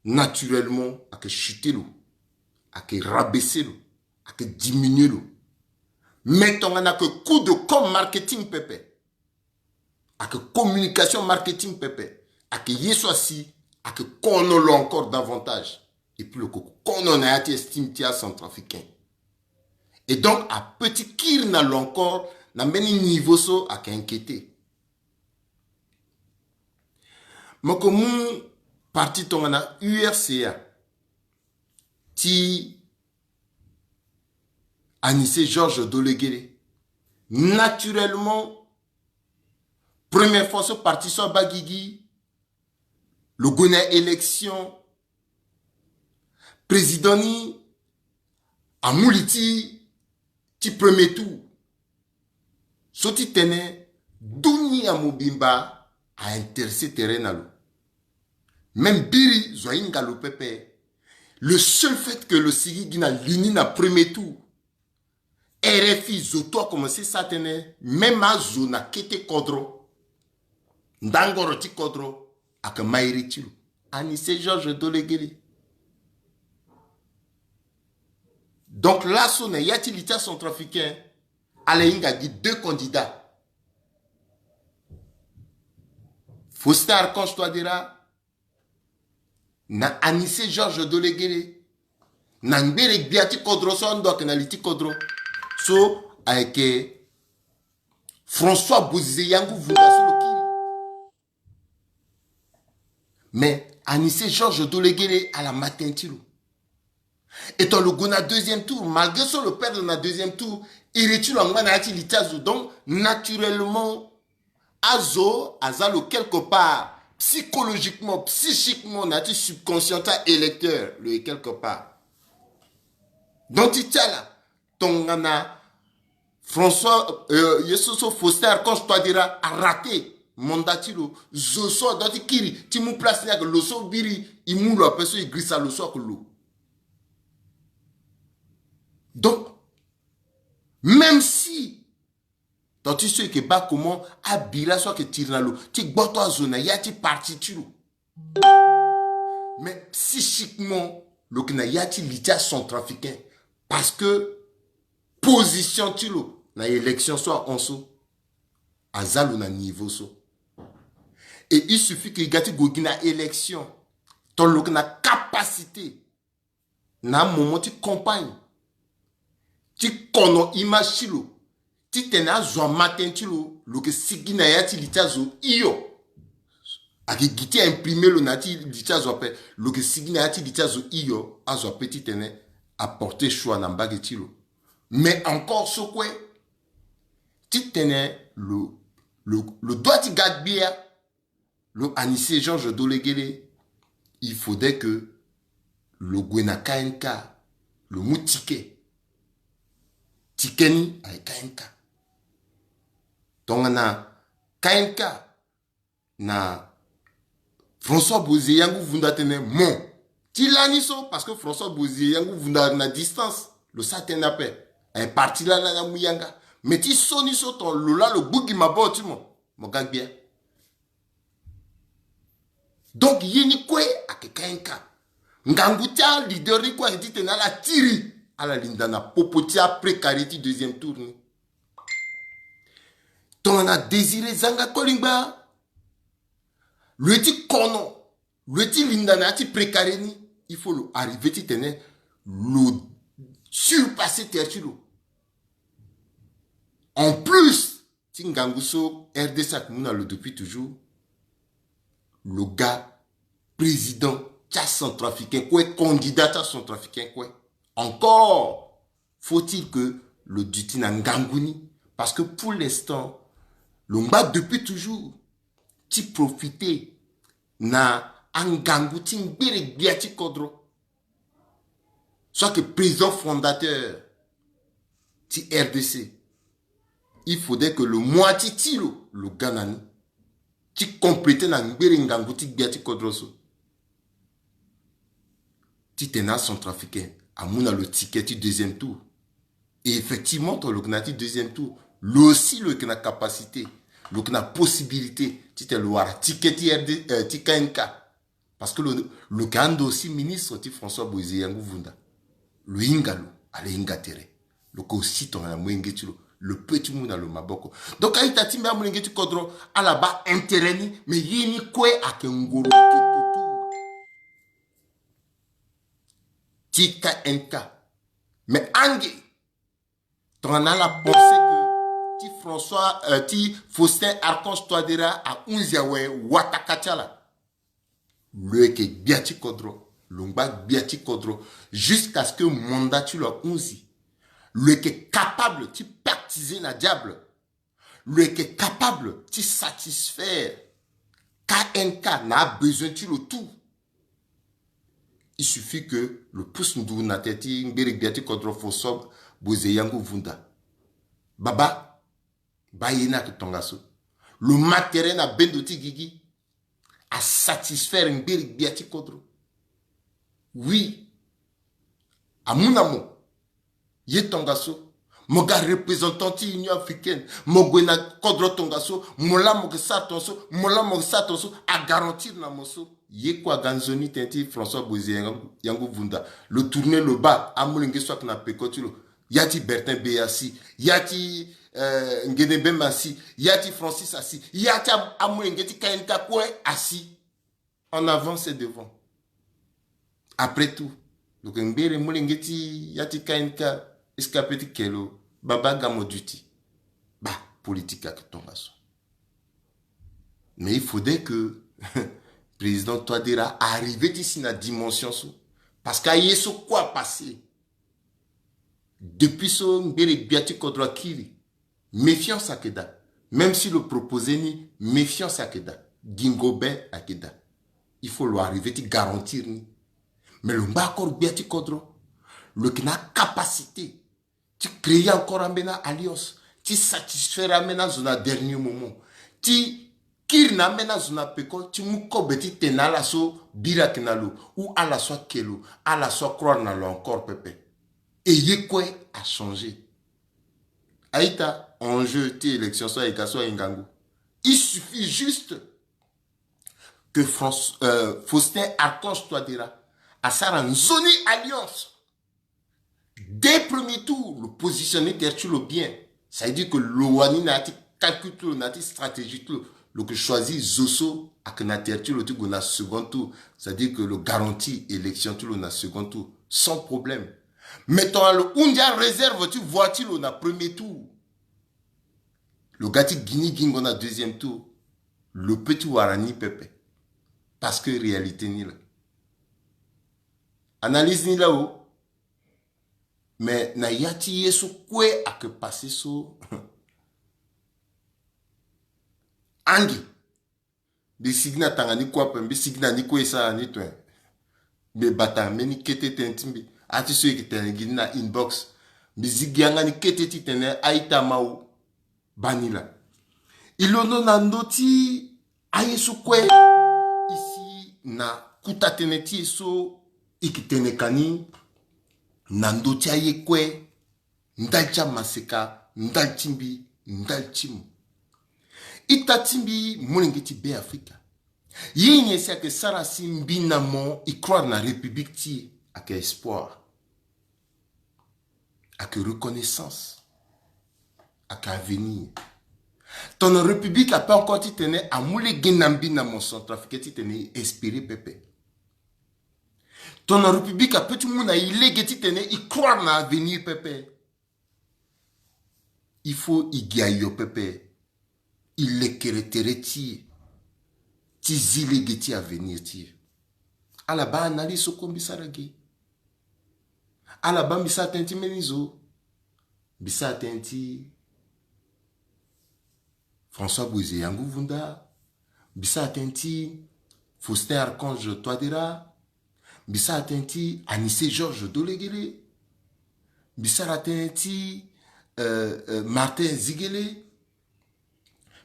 naturellement ayeke chuté lo, ayeke rabaissé lo, ayeke diminué lo. Mais tongana ayeke coup de com marketing pepe, ayeke communication marketing pepe, ayeke ye so asi ayeke kono lo encore davantage. Et puis lo yeke kono na ya ti estime ti acentrafricain. Et donc apeut ti kiri na lo encore na mbeni niveau so ayeke inquiété. Mo yeke mu parti tongana U R C A ti Anicet Georges Dolegele. Naturellement, première fois so parti so abaa gigi, lo gue na élection, président ni amu li ti, ti premier tour. So ti tene dunia mobimba a intéressé tere na lo. Même biri zo ahinga lo pepe. Le seul fait que lo sigi gi na li ni na premier tour, R F I zo tout akomense sara tënë, même azo na kete kodro, ndangoro ti kodro ayeke ma iri ti lo. Anicet Georges Dolegele. Donc laso na ya ti li ti acentrafricain, ala hinga gi deux candidats, Faustin Archange Touadéra na Anicet Georges Dolegele. Na ngbere gbia ti kodro so ando ayeke na li ti kodro so ayeke François Bozizé Yangou Vunda so lo kiri. Mais Anicet Georges Dolegele ala ma tënë ti lo. Etant lo gue na deuxième tour, malgré so lo perdre na deuxième tour, iri ti lo angba na ya ti li ti azo. Donc naturellement azo aza lo quelque part, psychologiquement, psychiquement, na ya ti subconscient ti aélecteur lo ye quelque part. Donc ti ti ala, tongana François, euh, ye so so Faustin Archange Touadéra a raté mandat ti lo. Zo so adua ti kiri ti mu place ni ayeke lo so biri, e mu lo ape so e girisa lo so ayeke lo. Donc, même si ton ti so e yeke baa comment abira so ayeke tiri na lo ti gboto azo na ya ti parti ti lo, mais psychiquement lo yeke na ya ti li ti acentrafricain, parce que position ti lo na élection so ahon so aza lo na niveau so. Et il suffit que e ga ti gue gi na élection, ton lo yeke na capacité na amoment ti campagne ti kono image ti lo, titene azo ama tënë ti lo, lo yeke sigi na ya ti li ti azo hio. Ayeke gi ti aimprime lo na ya ti li ti azo ape, lo yeke sigi na ya ti li ti azo hio, azo ape titene aporte choix na mbage ti lo. Mais encore so kue, titene lo, lo, lo doit ti ga gbia, lo Anicet Georges Dolo Guédé, il faudrait que lo gue na K N K, lo mu ticket. Ticket ni ayeke K N K. Tongana K N K na François Bozé Yangu Vunda tene mo ti lani so, parce que François Bozé Yangu Vunda na distance, lo sara tënë ape. Ayeke parti lani amu yanga. Mais ti so ni so ton lo laa lo gbu gi maboko ti mo, mo ga gbia. Donc ye ni kue ayeke K N K. Ngangu ti aleader ni kue ayeke titene ala tiri, ala linda na popo ti aprécaré ti deuxième tour ni. Tongana Désiré Zanga Kolingba, lo ye ti kono, lo ye ti linda na ya ti précaré ni, il faut lo arriver titene lo surpasser terre ti lo. En plus ti ngangu so R D C ayeke mu na lo depuis toujours, lo ga président ti acentrafricain kue, candidat ti acentrafricain kue. Encore faut-il que lo duti na ngangu ni, parce que pour l'instant lo ngba depuis toujours ti profiter na angangu ti ngbere gbia ti kodro. So ayeke président fondateur ti R D C, il faudrait que lo mu ya ti ti lo, lo ga na ni ti compléter na ngbere ngangu ti gbia ti kodro so, titene acentrafricain amu na lo ticket ti deuxième tour. Et effectivement ton lo yeke na ya ti deuxième tour, lo aussi lo yeke na capacité, lo yeke na possibilité titene lo wara ticket ti R D, euh, ti K N K. Parce que lo, lo yeke ando aussi ministre ti François Bozé Yangu Vunda. Lo hinga lo, ala hinga tere. Lo yeke aussi tongana molenge ti lo, lo peut ti mu na lo maboko. Donc a-ita ti mbi amolenge ti kodro, ala baa intérêt ni, mais ye ni kue ayeke ngoro ti tutu ti K N K. Mais ange, tongana ala pense que ti François, euh, ti Faustin Archange Touadéra ahunzi awe wataka ti ala. Lo yeke gbia ti kodro, lo ngba gbia ti kodro, jusqu'à ce que mandat ti lo ahunzi. Lo yeke capable ti pactiser na diable. Lo yeke capable ti satisfaire K N K na abesoin ti lo tout. Il suffit que lo pousse ndu na tere ti ngbere gbia ti kodro François Bozé Yangu Vunda. Baba, baa ye ni ayeke tongaso. Lo ma tere na bendo ti gigi, asatisfaire ngbere gbia ti kodro. Oui, amu na mo ye tongaso. Mo ga représentant ti Union africaine, mo gue na kodro tongaso, mo laa mo ke sara tongaso, mo laa mo ke sara tongaso, agarantir na mo so. Ye kue aga nzoni tënë ti François Bozé Yangu, Yangu Vunda. Lo tourner lo baa amolenge so ayeke na peko ti lo. Ya ti Bertin Beye asi, ya ti, euh, Ngene Bemba asi, ya ti Francis asi, ya ti am-, amolenge ti K N K kue asi. En avant, c'est devant. Après tout, lo yeke ngbere molenge ti ya ti K N K, est-ce que ape ti ke lo, baba ga mo duti. Bah, politique ayeke tongaso. Mais il faudrait que président Touadéra arrive ti si na dimension so. Parce que aye so kue apasse. Depuis so ngbere gbia ti kodro akiri, méfiance ayeke daa. Même si lo proposer ni, méfiance ayeke daa. Gingo be ayeke daa. Il faut lo arriver ti garantir ni. Mais lo ngba encore gbia ti kodro. Lo yeke na capacité ti créer encore ambeni alliance. ti satisfaire ambeni azo na dernier moment, ti kiri na ambeni azo na peko, ti mu kobe ti tene na ala so bira ayeke na lo, ou ala so ayeke lo, ala so acroire na lo encore pepe. E ye kue achanger. A-ita, enjeu ti élection so ayeke so aye ngangu. Il suffit juste que France, euh, Faustin Archange Touadéra asara nzoni alliance. Dès premier tour, lo positionner tere ti lo bien. Ça veut dire que lo wani na ya ti calcul ti lo, na ya ti stratégie ti lo, lo yeke choisir zo so ayeke na tere ti lo ti gue na second tour. C'est-à-dire que lo garantir élection ti lo na second tour sans problème. Mais tongana lo hunzi aréserve ti voix ti lo na premier tour, lo ga ti gi ni gingo na deuxième tour, lo peut ti wara ni pepe. Parce que réalité ni laa. Analyse ni laa o. Mais na ya ti ye so kue ayeke passé so, angi, mbi sigi na tanga ni kue ape, mbi sigi na ni kue e sara ni toen. Mbi bata mbeni kete tënë ti mbi. A ti so e yeke tene gi ni na inbox. Mbi zi gi yanga ni kete titene a-ita, ma o, baa ni laa. E londo na ndö ti aye so kue e si na kuta tënë ti e so e yeke tene ka ni na ndö ti aye kue, ndali ti amaseka, ndali ti mbi, ndali ti mo. Ita ti mbi, molenge ti Beafrika, ye nyen si ayeke sara si mbi na mo e croire na République ti e? Ayeke espoir, ayeke reconnaissance, ayeke avenir. Tongana République ape encore titene amu lege na mbi na mo centrafricain titene e espérer pepe. Tongana République ape ti mu na e lege titene e croire na avenir pepe, il faut e gi ayo pepe, e lekere tere ti e ti zi lege ti avenir ti e. Ala baa analyse so kue mbi sara ge. Ala baa mbi sara tënë ti mbeni zo. Mbi sara tënë ti François Bouze Yangu Vunda. Mbi sara tënë ti Faustin Archange Touadéra. Mbi sara tënë ti Anicet Georges Dolegele. Mbi sara tënë ti, euh, euh, Martin Ziguele.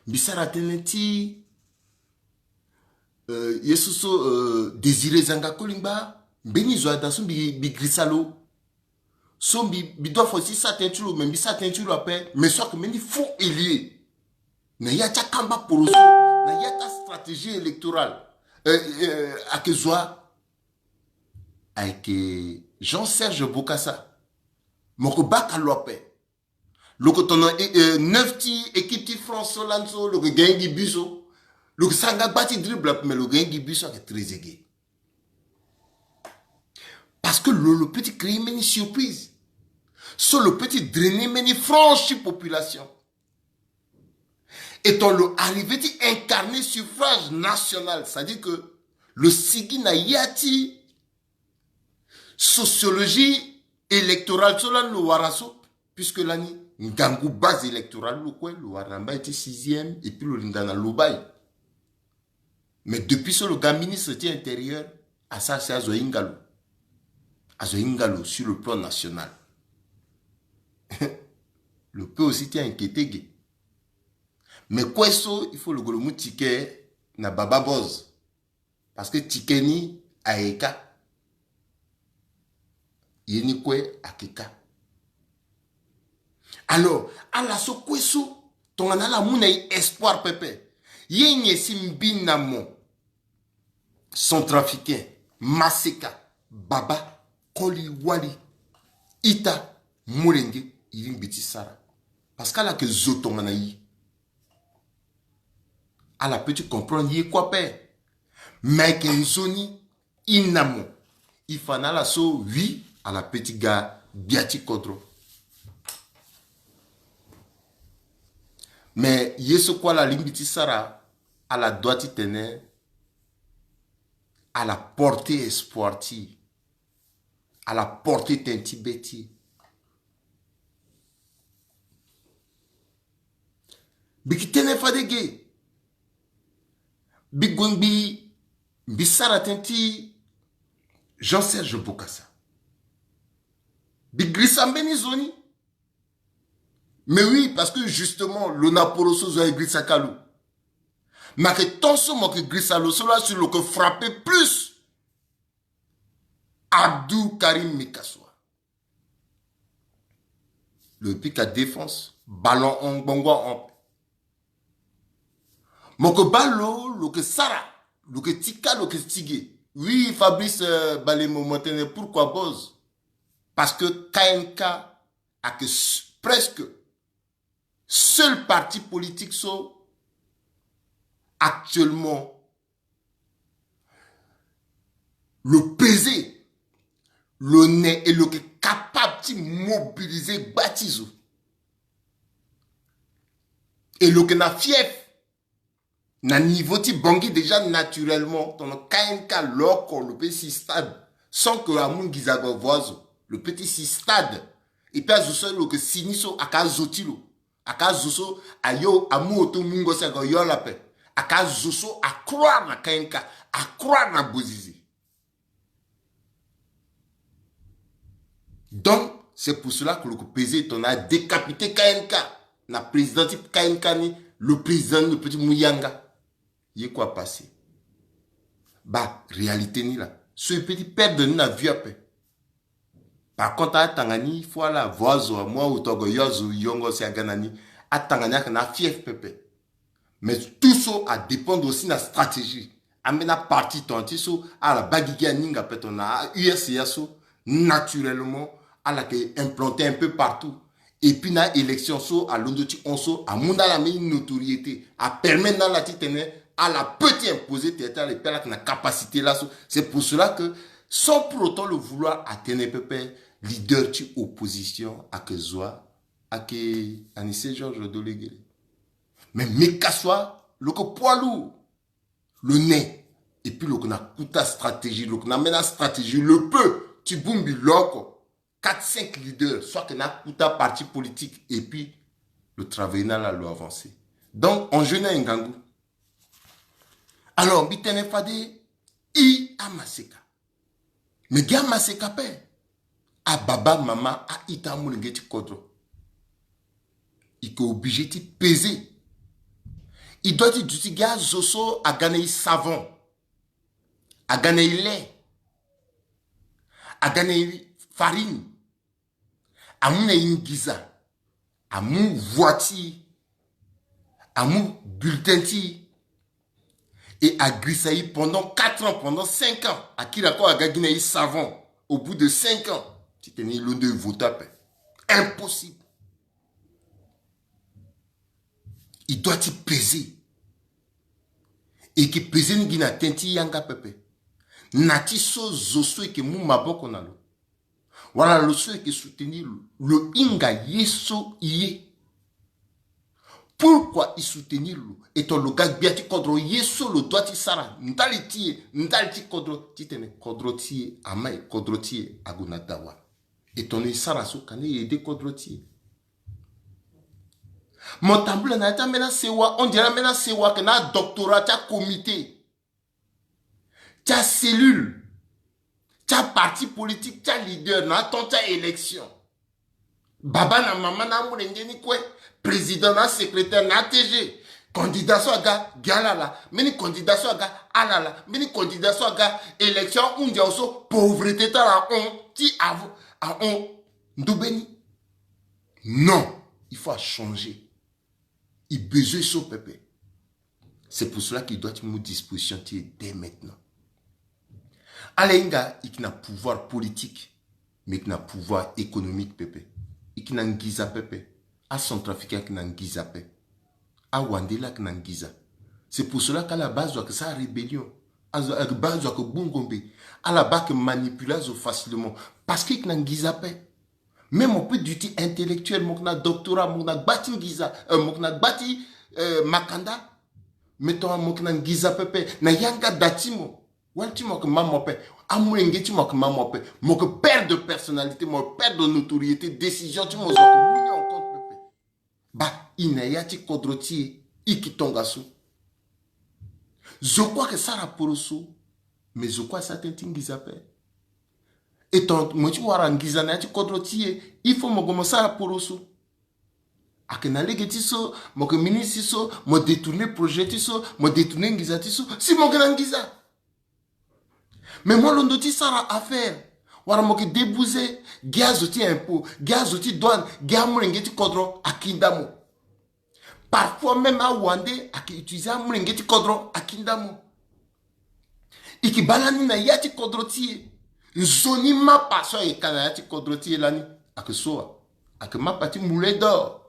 Mbi sara tënë ti, euh, ye so so, euh, Désiré Zanga Kolingba. Mbeni zo ada so mbi, mbi girisa lo. So mbi, mbi doit fo si sara tënë ti lo, mais mbi sara tënë ti lo ape. Mais so ayeke mbeni faux ailier na ya ti akamba poroso, na ya ti astratégie électorale, euh, euh, ayeke zo wa? Ayeke Jean Serge Bokassa. Mo yeke baka lo ape. Lo yeke tongana, eh, eh, neuf ti équipe ti France so lani so, lo yeke gagné gi but so. Lo yeke sara nga gba ti dribble ape, mais lo gagné gi but so ayeke très ege. Parce que lo, lo peut ti créer mbeni surprise. So lo peut ti drainer mbeni frange ti population. Et tongana lo arriver ti incarner suffrage national, c'est-à-dire que lo sigi na ya ti sociologie électorale so lani lo wara so, puisque lani ngangu base électorale lo kue lo wara na mbai ti sixième, et puis lo linda na lobai. Mais depuis so lo ga ministre ti intérieur, asara si azo ahinga lo. Azo ahinga lo sur le plan national. Lo peut aussi ti inquiéter ge. Mais kue so, il faut lo gue lo mu ticket na Baba Buzz. Parce que ticket ni ayeke ka. Ye ni kue ayeke ka. Alors, ala so kue so, tongana ala mu na e espoir pepe, ye nyen si mbi na mo, centrafricain, maseka, baba, koli, wali, ita, molenge, e lingbi ti sara? Parce que ala yeke zo tongana e. Ala peut ti comprendre ye kue ape. Mais ayeke nzoni, e na mo, e fa na ala so, oui, ala peut ti ga gbia ti kodro. Mais ye so kue ala lingbi ti sara, ala doit titene ala porter espoir ti e. Ala porter tënë ti be ti e. Mbi yeke tene fade ge. Mbi gue ngbii, mbi sara tënë ti Jean Serge Bokassa. Mbi girisa mbeni zo ni. Mais oui, parce que justement, lo na poro so zo aye girisa ka lo. Mais ayeke tant so mo yeke girisa lo so la si lo yeke frappe plus Abdou Karim Mekassoua. Lo pika défense, ballon hon, ngbongo hon. Mo yeke baa lo, lo yeke sara, lo yeke ti ka, lo yeke ti ge. Oui, Fabrice, euh, Balemo, mo tene pourquoi buzz? Parce que K N K ayeke s-, presque seul parti politique so actuellement lo peze, lo ne et lo yeke capable ti mobiliser gba ti zo. Et lo yeke na fief na niveau ti Bangui déjà naturellement. Tongana K N K lo oko lo peut si stade sans que amu nginza gue avo azo, lo peut ti si stade. Et puis azo so lo yeke si ni so ayeke azo ti lo. Ayeke azo so ayo amu oto mungo si aga yo ala ape. Ayeke azo so acroire na K N K, acroire na Bozize. Donc c'est pour cela que lo yeke peze tongana adécapiter K N K na président ti K N K ni, lo président ni lo peut ti mu yanga. Ye kue apasé. Baa réalité ni la so e peut ti perdre ni na vie ape. Par contre atanga ni, il faut ala avo azo, amu aoto ague yo azo yongo si aga na ni. Atanga ni ayeke na afief pepe. Mais tout so adépendre aussi na stratégie. Ambeni aparti tongana ti so ala baa gigi aninga ape tongana a-USCA so, naturellement ala yeke implanter un peu partout. Et puis na élection so alondo ti hon so amu na ala mbeni notoriété, apermettre na ala titene ala peut ti imposer tere ti ala, et puis ala yeke na capacité laso. C'est pour cela que, sans pour autant le vouloir, atene pepe, leader ti opposition ayeke zo wa, ayeke Anicet Georges Dolegele. Mais Mekassoua lo yeke poids lourd, lo ne. Et puis lo yeke na kota stratégie, lo yeke na ambeni astratégie, lo peut ti bongbi lo oko quatre, cinq leaders so ayeke na akota parti politique, et puis lo travailler na ala, lo avancer. Donc enjeu ni aye ngangu. Alors mbi tene fade i amaseka. Mais gi amaseka ape, ababa, mama, a-ita, amolenge ti kodro, i yeke obligé ti peser. I doit ti duti gi azo so aga na e savon, aga na e lait, aga na e farine, amu na e nginza, amu voix ti e, amu bulletin ti e, e agirisa e pendant quatre ans, pendant cinq ans. Akiri ako aga gi na e savon au bout de cinq ans titene e londo e voter ape. Impossible. E doit ti peser. E yeke peser ni gi na tënë ti yanga pepe. Na ti so zo so e yeke mu maboko na lo, wala lo so e yeke soutenir lo, lo hinga ye so e ye. Pourquoi e soutenir lo? E tongana lo ga gbia ti kodro, ye so lo doit ti sara ndali ti e, ndali ti kodro, titene kodro ti e amai, kodro ti e ague na dawa. E tongana e sara so, ka na e aider kodro ti e. Mo tambula na ya ti ambeni asewa, on dirait ambeni asewa ayeke na adoctorat ti acomité, ti acellule, ti aparti politique, ti aleader na atemps ti aélection. Baba na mama na amolenge ni kue, président na asecrétaire na A T G. Candidat so aga gi ala ala, mbeni candidat so aga ala ala, mbeni candidat so aga élection ahunzi awe so, pauvreté ti ala ahon ti avo, ahon ndo mbeni. Non, il faut achanger. E besoin so pepe. C'est pour cela qu'il doit ti mu disposition ti e dès maintenant. Ala hinga e yeke na pouvoir politique, mais e yeke na pouvoir économique pepe. E yeke na nginza pepe. Acentrafricain ayeke na nginza ape. Awande la ayeke na nginza. C'est pour cela que ala baa azo ayeke sara rébellion. Azo, ala baa azo ayeke gbu ngombe. Ala baa ayeke manipuler azo facilement. Parce que e yeke na nginza ape. Même mo peut duti intellectuel, mo yeke na doctorat, mo yeke na gba ti nginza, euh, mo yeke na gba ti, euh, makanda. Mais tongana mo yeke na nginza pepe na yanga da ti mo, wali ti mo ayeke ma mo ape, amolenge ti mo ayeke ma mo ape, mo yeke perdre personnalité, mo yeke perdre notoriété, décision ti mo zo ayeke mu ni en compte pepe. Baa, e na ya ti kodro ti e, e yeke tongaso. Zo kue ayeke sara poroso, mais zo kue asara tënë ti nginza ape. E tongana mo ye ti wara nginza na ya ti kodro ti e, il faut mo gue mo sara poroso. Ayeke na lege ti so mo yeke ministre ti so, mo détourner projet ti so, mo détourner nginza ti so, si mo yeke na nginza. Mais mo londo ti sara affaire, wala mo yeke débouser, gi azo ti impôt, gi azo ti douane, gi amolenge ti kodro, akinda mo. Parfois même awande ayeke utiliser amolenge ti kodro, akinda mo. E yeke baa lani na ya ti kodro ti e, nzoni mapa so ayeke ka na ya ti kodro ti e lani, ayeke so wa? Ayeke mapa ti Moulin d'Or.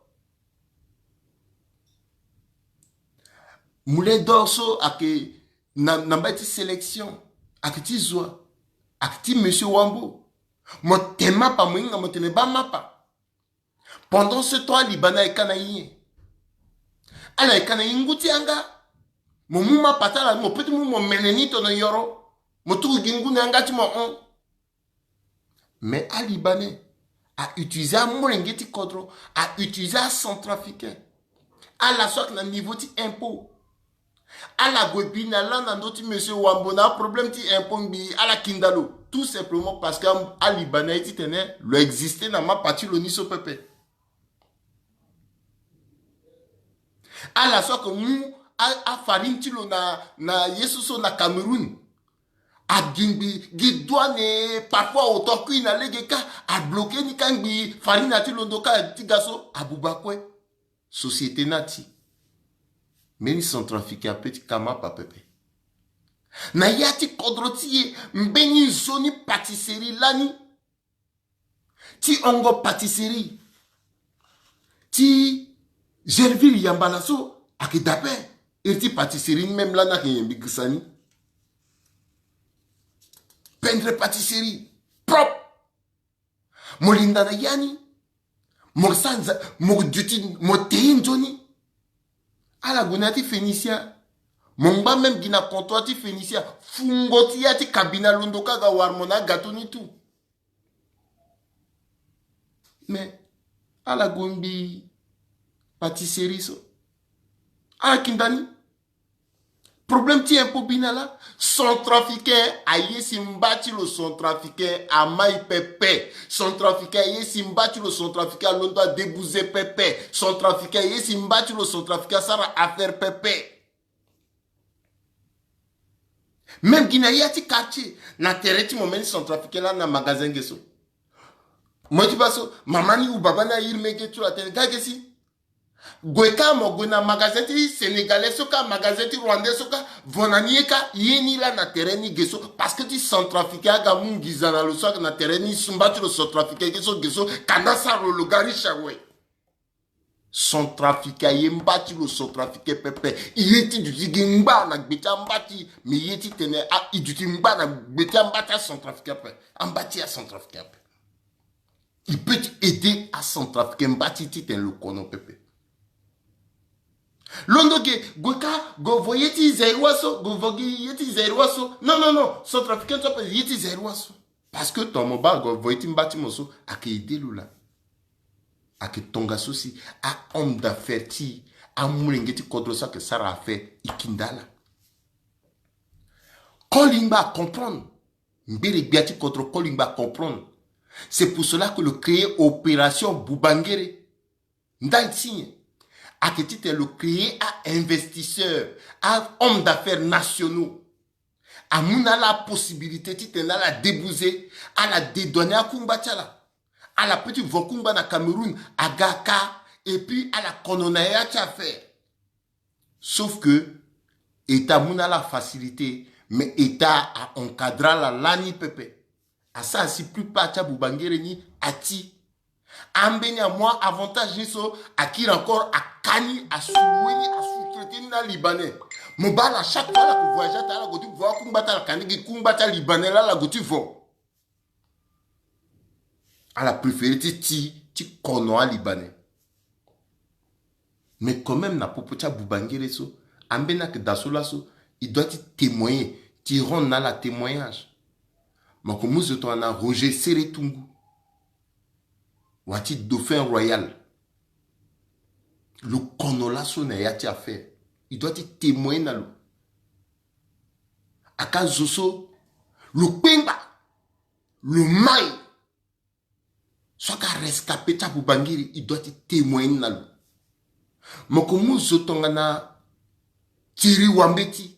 Moulin d'Or so ayeke na, na mbai ti sélection, ayeke ti zo wa? Ayeke ti Monsieur Wambo. Mo te mapa, mo hinga mo tene baa mapa. Pendant ce temps, alibanais ayeke ka na e nyen? Ala yeke ka na e ngu ti yanga. Mo mu mapa ti ala, mo peut ti mu mo mene ni tono yoro, mo tuku gi ngu na yanga ti mo hon. Mais alibanais a utiliser amolenge ti kodro, a utiliser acentrafricain. Ala so ayeke na niveau ti impôt, ala gue bi na lâ na ndö ti Monsieur Wambo na aproblème ti impôt ngbii, ala kinda lo. Tout simplement parce que a, alibanais aye titene lo existe na mapa ti lo ni so pepe. Ala so ayeke mu a, afarine ti lo na, na ye so so na Cameroun. Agingbi gi douane, parfois auto akui na lege kâ, abloquer ni kâ ngbii, farine ti londo kâ ti ga so, abuba kue. Société ni ati. Mbeni centrafricain apeut ti ka mapa pepe. Na ya ti kodro ti e, mbeni nzoni pâtisserie lani ti Ongo pâtisserie ti Gerville Yambala so ayeke daa ape. Iri ti pâtisserie ni même lani ayeke nyen? Mbi girisa ni. Pendre pâtisserie propre. Mo linda na ya ni, mo sa nza, mo duti, mo te ye nzoni. Ala gue na ya ti Phénicien. Mo ngba même gi na comptoir ti Phénicien. Fungo ti ya ti cabinet alondo kâ aga wara mo na agâteau ni tout. Mais ala gue ngbii pâtisserie so, ala kinda ni. Problème ti impôt bi na lâ. Centrafricain aye si mba ti lo, centrafricain amai pepe. Centrafricain aye si mba ti lo, centrafricain alondo adébouser pepe. Centrafricain aye si mba ti lo, centrafricain asara affaire pepe. Même gi na ya ti quartier, na tere ti mo mbeni centrafricain lani na magasin ge so. Mo ye ti baa so, mama ni ou baba ni airi mbeni ge ti lo atene ga ge si. Gue kâ mo gue na magasin ti sénégalais so kâ, magasin ti rwandais so kâ, vo na ni ye kâ, ye ni lani na tere ni ge so, parce que ti centrafricain aga mu nginza na lo so aga na tere ni, mba ti lo centrafricain ge so, ge so, kanda sara lo, lo ga riche awe. Centrafricain aye mba ti lo centrafricain pepe. E ye ti duti gi ngba na gbe ti amba ti, mais e ye titene a, e duti ngba na gbe ti amba ti acentrafricain pepe. Amba ti acentrafricain pepe. E peut ti aider acentrafricain mba ti titene lo kono pepe. Londo ge, gue kâ, gue vo ye ti zaïrois so, gue vo gi ye ti zaïrois so. Non, non, non, centrafricain so ape ye ti zaïrois so. Parce que tongana mo baa gue vo ye ti mba ti mo so, ayeke aider lo laa. Ayeke tongaso si ahomme d'affaires ti amolenge ti kodro so ayeke sara affaire, e kinda ala. Kolingba acomprendre. Ngbere gbia ti kodro, Kolingba acomprendre. C'est pour cela que lo créer opération Bubangere. Ndali ti nyen? Ayeke titene lo créer a-investisseur, a-homme d'affaires nationaux. Amu na ala possibilité titene ala débouser, ala dédouaner akungba ti ala. Ala peut ti vo kungba na Cameroun, aga kâ, et puis ala kono na ya ti affaire. Sauf que État amu na ala facilité, mais État a encadrer ala lani pepe. Asara si plupart ti abubangere ni ati. Ambeni amu avantage ni so, akiri encore, aka ni, asuluwe ni, asous-traiter ni na alibanais. Mo baa ala chaque fois ala ko voyager atene ala gue ti vo akungba ti ala, kanda gi kungba ti alibanais laa ala gue ti vo. Ala préférer ti ti, ti kono alibanais. Mais quand même, na popo ti abubangere so, ambeni ayeke daa so laso, il doit ti témoigner, ti rendre na ala témoignage. Mo yeke mu zo tongana Roger Sere Tungu, wa ti Dauphin Royal. Lo kono laso na ya ti affaire, il doit ti témoigner na lo. Aka zo so lo kpengba, lo mai. So aka rescapé ti abubangere, il doit ti témoigner na lo. Mo ko mu zo tongana Thierry Wambeti.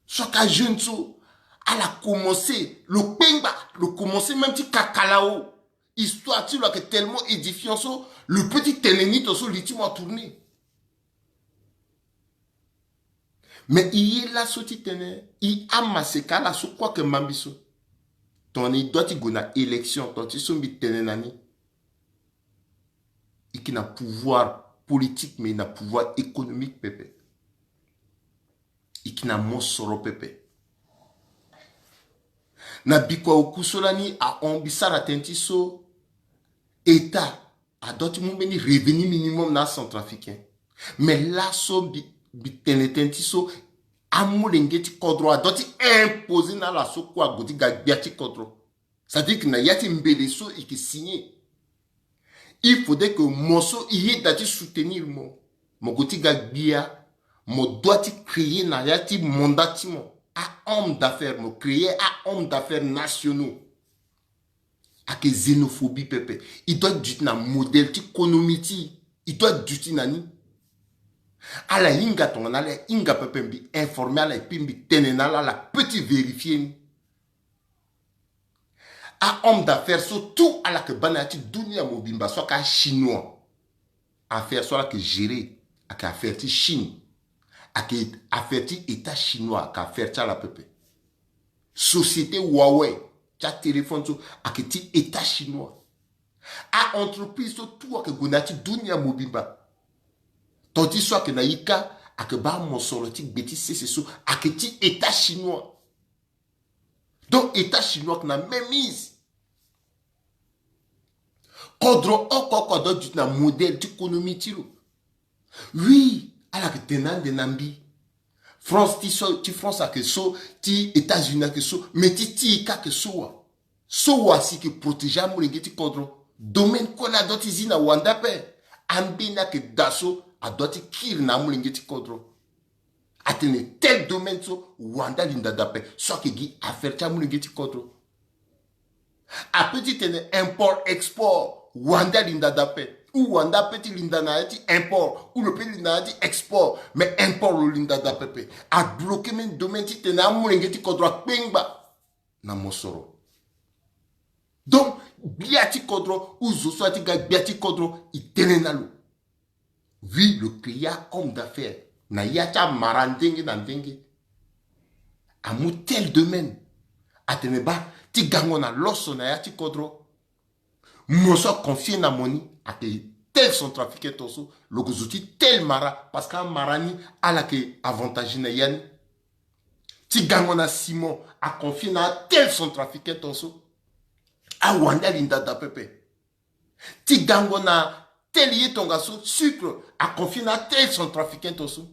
So aka jeune so, ala commencé lo kpengba, lo commencé même ti kakala o. Histoire ti lo ayeke tellement édifiant so, lo peut ti tene ni tongaso li ti mo atourné. Mais e ye laso ti tene e amaseka ala so kue ayeke mambi so. Tongana e doit ti gue na élection, tongana ti so mbi tene na ni. E yeke na pouvoir politique, mais e na pouvoir économique pepe. E yeke na mosoro pepe. Na bikua oku so lani ahon mbi sara tënë ti so, État adoit ti mu mbeni revenu minimum na acentrafricain. Mais laso mbi, mbi tene tënë ti so, amolenge ti kodro adoit ti imposer na ala so kue ague ti ga gbia ti kodro. C'est-à-dire que na ya ti mbele so e yeke signé, il faudrait que mo so e yeda ti soutenir mo. Mo gue ti ga gbia, mo doit ti créer na ya ti mandat ti mo a-homme d'affaires, mo créer a-homme d'affaires nationaux. Ayeke xénophobie pepe. E doit duti na modèle ti konomi ti e. E doit duti na ni. Ala hinga tongana ala hinga pepe, mbi informer ala et puis mbi tene na ala, ala peut ti vérifier ni. A-homme d'affaires so tout ala yeke baa na ya ti dunia mobimba so aka chinois. Affaire so ala yeke gérer ayeke affaire ti Chine. Ayeke affaire ti État chinois, ayeke affaire ti ala pepe. Société Huawei ti atéléphone so ayeke ti État chinois. A-entreprise so tout ayeke gue na ya ti dunia mobimba. Tongana ti so ayeke na e kâ, ayeke baa mosoro ti gbe ti sese so ayeke ti État chinois. Donc État chinois ayeke na mainmise. Kodro oko oko adoit duti na modèle ti konomi ti lo. Oui, ala yeke tene ande na mbi. France ti so, ti France ayeke so, ti États-Unis ayeke so, mais ti ti e kâ ayeke so wa. So wa si yeke protéger amolenge ti kodro. Domaine kue laa adoit ti zi na wande ape. Ambeni ayeke daa so adoit ti kiri na amolenge ti kodro. Atene tel domaine so wande alinda daa ape. So ayeke gi affaire ti amolenge ti kodro. Ape ti tene import export wande alinda daa ape. Ou wande ape ti linda na ya ti import, ou lo peut linda na ya ti export. Mais import lo linda daa pepe. Abloqué même domaine ti tene amolenge ti kodro akpengba na mosoro. Donc gbia ti kodro, ou zo so aye ti ga gbia ti kodro, e tene na lo. Oui, lo créer a-homme d'affaires na ya ti amara ndenge na ndenge. Amu tel domaine. Atene baa ti gango na loso na ya ti kodro. Mo so aconfie na mo ni ayeke tel centrafricain tongaso, lo yeke zo ti tel mara, parce que amara ni ala yeke avantage na ya ni. Ti gango na ciment aconfie na atel centrafricain tongaso. Awande alinda daa pepe. Ti gango na tel ye tongaso, sucre aconfie na tel centrafricain tongaso.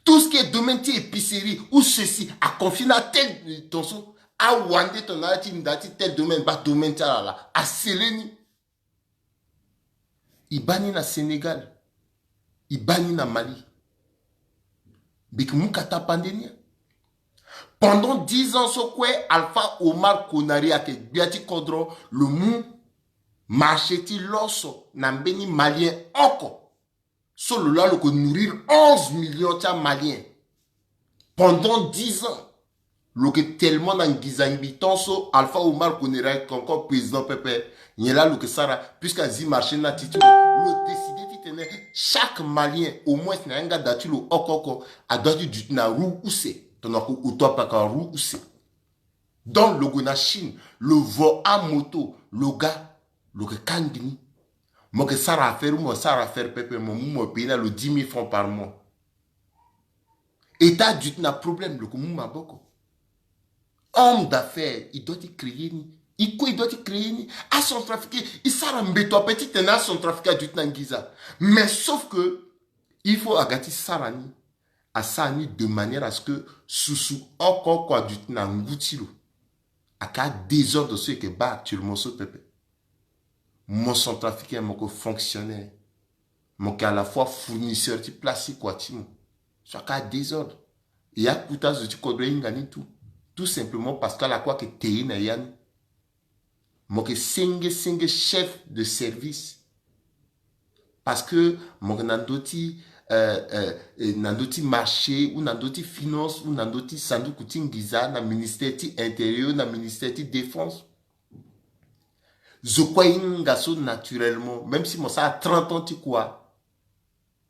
Tout ce qui est domaine ti épicerie ou ceci aconfie na tel tongaso. Awande tongana ala ti linda ti tel domaine, baa domaine ti ala laa asele ni. E baa ni na Sénégal, e baa ni na Mali. Mbi yeke mu kata pande ni. Pendant dix ans so kue, Alpha Omar Konaré ayeke gbia ti kodro, lo mu marché ti loso na mbeni Malien oko. So lo laa lo yeke nourrir onze millions ti aMalien. Pendant dix ans, lo yeke tellement na nginza ngbii tant so Alpha Omar Konaré ayeke encore président pepe. Nyen laa lo yeke sara, puisque azi marché ni na ti ti lo, lo décide ti tene chaque Malien, au moins na yanga da ti lo oko oko, adoit ti duti na roue use. Tongana ko auto ape ayeke na roue use. Donc lo gue na Chine, lo vo amoto, lo ga, lo yeke kangbi ni. Mo yeke sara affaire ou mo sara affaire pepe, mo mu mo payé na lo dix mille francs par mois. État aduti na problème, lo yeke mu maboko. Homme d'affaires, e doit ti créer ni. E kue e doit ti créer ni. Acentrafricain, e sara mbeto ape ti tene acentrafricain aduti na nginza. Mais sauf que il faut aga ti sara ni, asara ni de manière à ce que susu oko oko aduti na ngu ti lo. Aka désordre so e yeke baa actuellement so pepe. Mo centrafricain, mo yeke fonctionnaire, mo yeke à la fois fournisseur ti place ti kua ti mo. So aka désordre. E akota zo ti kodro ahinga ni tout. Tout simplement parce que ala kue ayeke te ye na ya ni. Mo yeke senge senge chef de service. Parce que mo yeke na ndö ti euh, euh, na ndö ti marché ou na ndö ti finance ou na ndö ti sanduku ti nginza, na ministère ti intérieur, na ministère ti défense. Zo kue ahinga so naturellement, même si mo sara trente ans ti kua,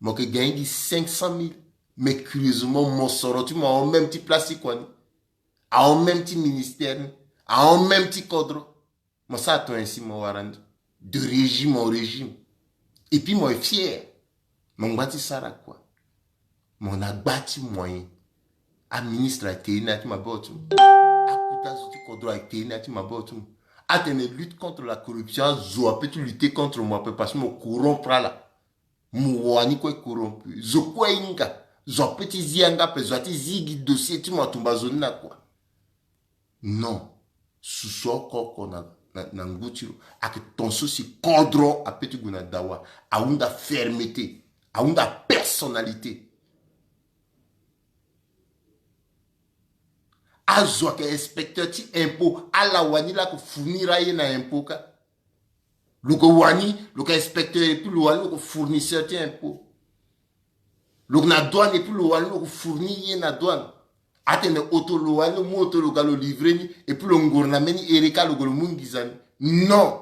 mo yeke gagne gi cinq cent mille. Mais curieusement, mosoro ti mo ahon même ti place ti kua ni, ahon même ti ministère ni, ahon même ti kodro. Mo sara ton ainsi, mo wara ndo de régime en régime. Et puis mo est fier. Mo ngba ti sara kua. Mo na gba ti moyen. Aministre ayeke te ye na ya ti maboko ti mo. Akuta zo ti kodro ayeke te ye na ya ti maboko ti mo. Atene lutte contre la corruption, azo ape ti lutter contre mo ape parce que mo corrompre ala. Mo wani kue corrompu. Zo kue ahinga. Zo ape ti zi yanga ape, zo ati zi gi dossier ti mo atumba zo ni na kua. Non. Susu oko oko na, na, na ngu ti lo. Ayeke ton so si kodro ape ti gue na dawa. Ahunda fermeté. Ahunda personnalité. Azo ayeke inspecteur ti impôt, ala wani la ayeke fournir aye na impôt kâ. Lo yeke wani lo yeke inspecteur et puis lo wani lo yeke fournisseur ti impôt. Lo yeke na douane et puis lo wani lo yeke fournir ye na douane. Atene oto, lo wani lo mu oto lo ga lo livrer ni et puis lo ngoro na mbeni ere kâ lo gue lo mu nginza ni. Non.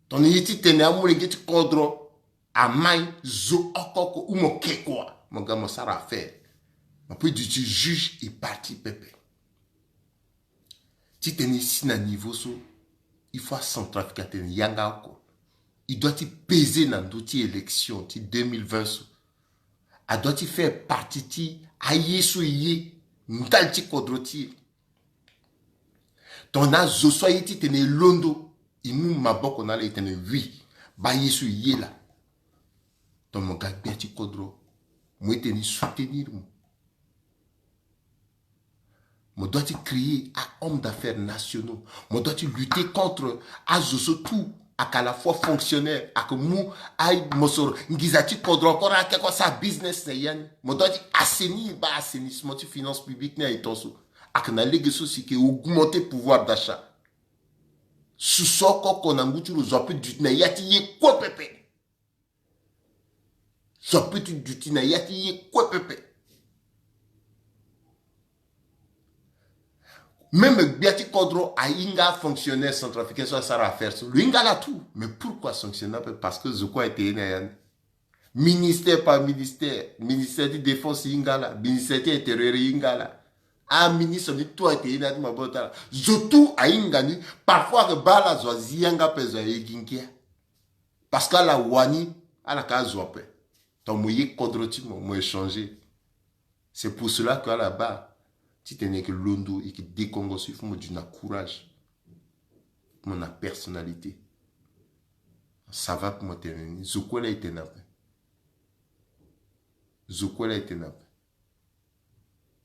Tongana ye ti tene amolenge ti kodro amai, zo oko oko ou mo ke kua, mo ga mo sara affaire. Mo peut duti juge et partie pepe. Titene e si na niveau so, il faut acentrafricain atene yanga oko. E doit ti peser na ndö ti élection ti deux mille vingt so. A doit ti faire partie ti aye so e ye ndali ti kodro ti e. Tongana azo so aye titene e londo, e mu maboko na ala e tene oui, baa ye so e ye laa. Donc mo ga gbia ti kodro, mo ye tene e soutenir mo. Mo doit ti créer ahommes d'affaires nationaux. Mo doit ti lutter contre azo so tout ayeke à la fois fonctionnaire, ayeke mu amosoro nginza ti kodro encore, ayeke oko asara business na ya ni. Mo doit ti assainir baa assainissement ti finance publique ni aye ton so. Ayeke na lege so si e yeke augmenter pouvoir d'achat. Susu oko oko na ngu ti lo zo ape duti na ya ti ye kue pepe. So ape ti duti na ya ti ye kue pepe. Même gbia ti kodro ahinga fonctionnaire centrafricain so asara affaire so, lo hinga ala tout. Mais pourquoi sanctionner ape? Parce que zo kue ayeke ye na ya ni. Ministère par ministère, ministère ti défense e hinga ala, ministère ti intérieur e hinga ala. Aministre ni tout ayeke ye na ya ti maboko ti ala. Zo tout ahinga ni. Parfois ayeke baa ala zo azi yanga ape, zo aye gi ngia. Parce que ala wani ala ka azo ape. Donc mo ye kodro ti mo, mo échanger. C'est pour cela que ala baa titene e yeke londo, e yeke dekongo so, il faut mo duti na courage. Mo na personnalité. Ça va pour mo tene ni. Zo kue laa e tene ape. Zo kue laa e tene ape.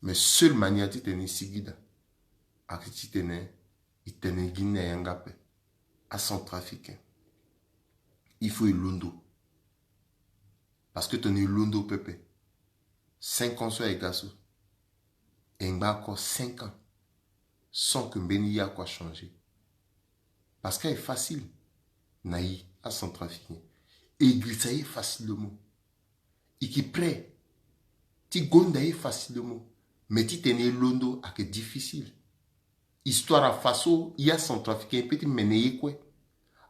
Mais seule manière titene e sigi daa ayeke titene e tene gi ni na yanga ape. Acentrafricain, il faut e londo. Parce que tongana e londo pepe, cinq ans so aye ga so, e ngba encore cinq ans sans que mbeni ye oko achanger. Parce que aye facile na e, acentrafricain. E girisa ye facilement. E yeke prêt ti gonda ye facilement. Mais titene e londo ayeke difficile. Histoire afa so, e acentrafricain e peut ti mene ye kue.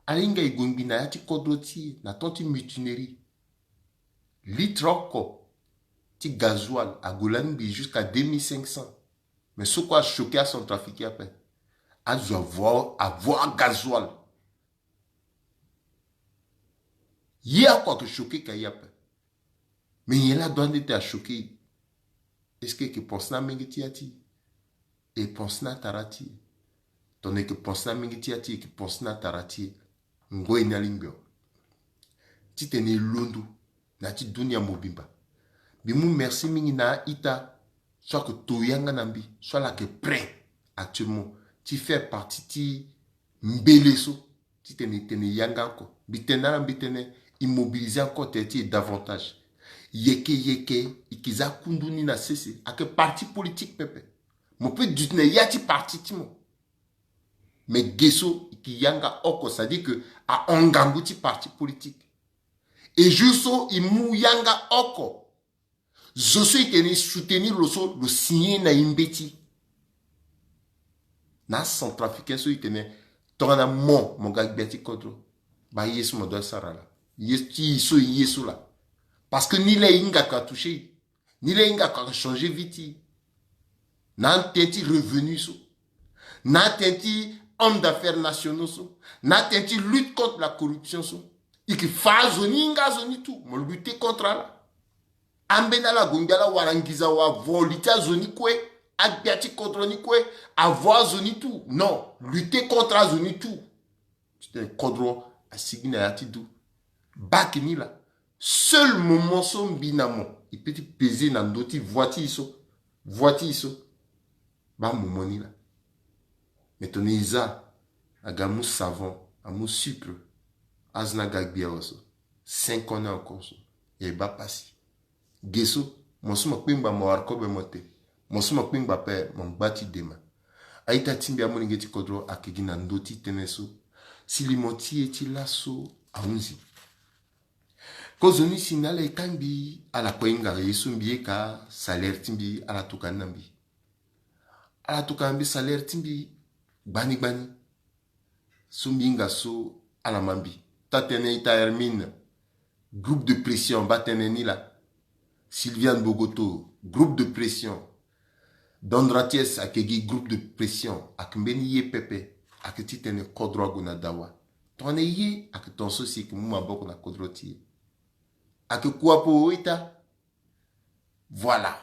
Ala hinga e gue ngbi na ya ti kodro ti e na temps ti mutinerie. Litre oko ti gasoil ague lani ngbi jusqu'à deux mille cinq cents. Mais so kue achoquer acentrafricain ape. Azo avo, avo agasoil. Ye oko ayeke choquer ka ye ape. Mais nyen laa doit nde ti achoquer e? Est-ce que e yeke pense na amenge ti ya ti e? E pense na atara ti e? Tongana e yeke pense na amenge ti ya ti e, e yeke pense na atara ti e. Ngoi ni alingbi awe. Titene e londo na ya ti dunia mobimba. Mbi mu merci mingi na a-ita so ayeke to yanga na mbi, so ala yeke prêt actuellement ti faire partie ti mbele so. Titene e tene yanga oko. Mbi tene na ala, mbi tene e mobiliser encore terê ti e davantage. Yeke yeke e yeke za kundu ni na sese. Ayeke parti politique pepe. Mo peut duti na ya ti parti ti mo. Mais ge so e yeke yanga oko, c'est-à-dire que ahon ngangu ti parti politique. E jour so e mu yanga oko, zo so e tene e soutenir lo so, lo signer na e mbeti. Na acentrafricain so e tene tongana mo, mo ga gbia ti kodro, baa ye so mo doit sara laa. Ye ti e so, ye so laa. Parce que ni laa e hinga ko atoucher e. Ni laa e hinga ko achanger vie ti e. Na atene ti revenu so, na atene ti hommes d'affaires nationaux so, na atene ti lutte contre la corruption so, e yeke fâ azo ni hinga azo ni tout, mo lutter contre ala. Ambeni ala gue ngbia laa wala nginza wa vo li ti azo ni kue, agbia ti kodro ni kue, avo azo ni tout. Non, lutter contre azo ni tout. Ti tene kodro asigi na ya ti du. Baa ayeke ni laa. Seul moment so mbi na mo e peut ti peser na ndö ti voie ti e so, voie ti e so, baa moment ni laa. Mais tongana e za, aga amu savon, amu sucre, azo ni aga agbi awe so, cinq ans ni encore so, e baa pasi. Ge so, mo so mo kpengba mo wara kobe mo te. Mo so mo kpengba ape mo ngba ti dema. A-ita ti mbi, amolenge ti kodro, ayeke gi na ndö ti tënë so. Si limo ti e ti laso ahunzi. Kozoni si na ala e kangbi, ala kue hinga ye so mbi ye ka, salaire ti mbi ala tokua ni na mbi. Ala tokua na mbi salaire ti mbi gbani gbani. So mbi hinga so ala ma mbi. Taa-tënë ita Hermine, groupe de pression, baa tënë ni laa. Sylviane Bogoto, groupe de pression. Dondratiès ayeke gi groupe de pression, ayeke mbeni ye pepe, ayeke ti tene kodro ague na dawa. Tongana e ye, ayeke ton so si e yeke mu maboko na kodro ti e. Ayeke kua po ita. Voilà.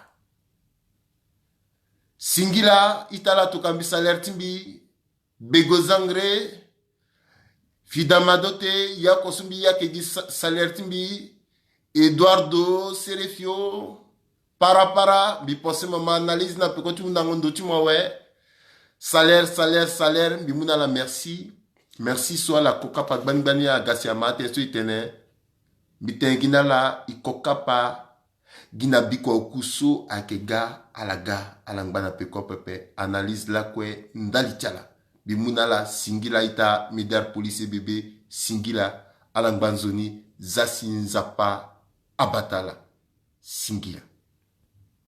Singila, ita la tokua mbi salaire ti mbi. Bego Zangre, Fida Madote, ye oko so mbi ye ayeke gi sa-, salaire ti mbi. Eduardo Serefio, Para Para, mbi pense mo ma analyse na peko ti hundango ndo ti mo awe. Salaire, salaire, salaire, mbi mu na ala merci. Merci so ala ko kapa gbani gbani aga si ama atene so e tene. Mbi tene gi na ala e ko kapa. Gi na bikua oku so ayeke ga, ala ga, ala ngba na peko pepe, analyse lakue ndali ti ala. Mbi mu na ala singila, ita Médard Police Bébé, singila, ala ngba nzoni, za si Nzapa abata ala. Singila.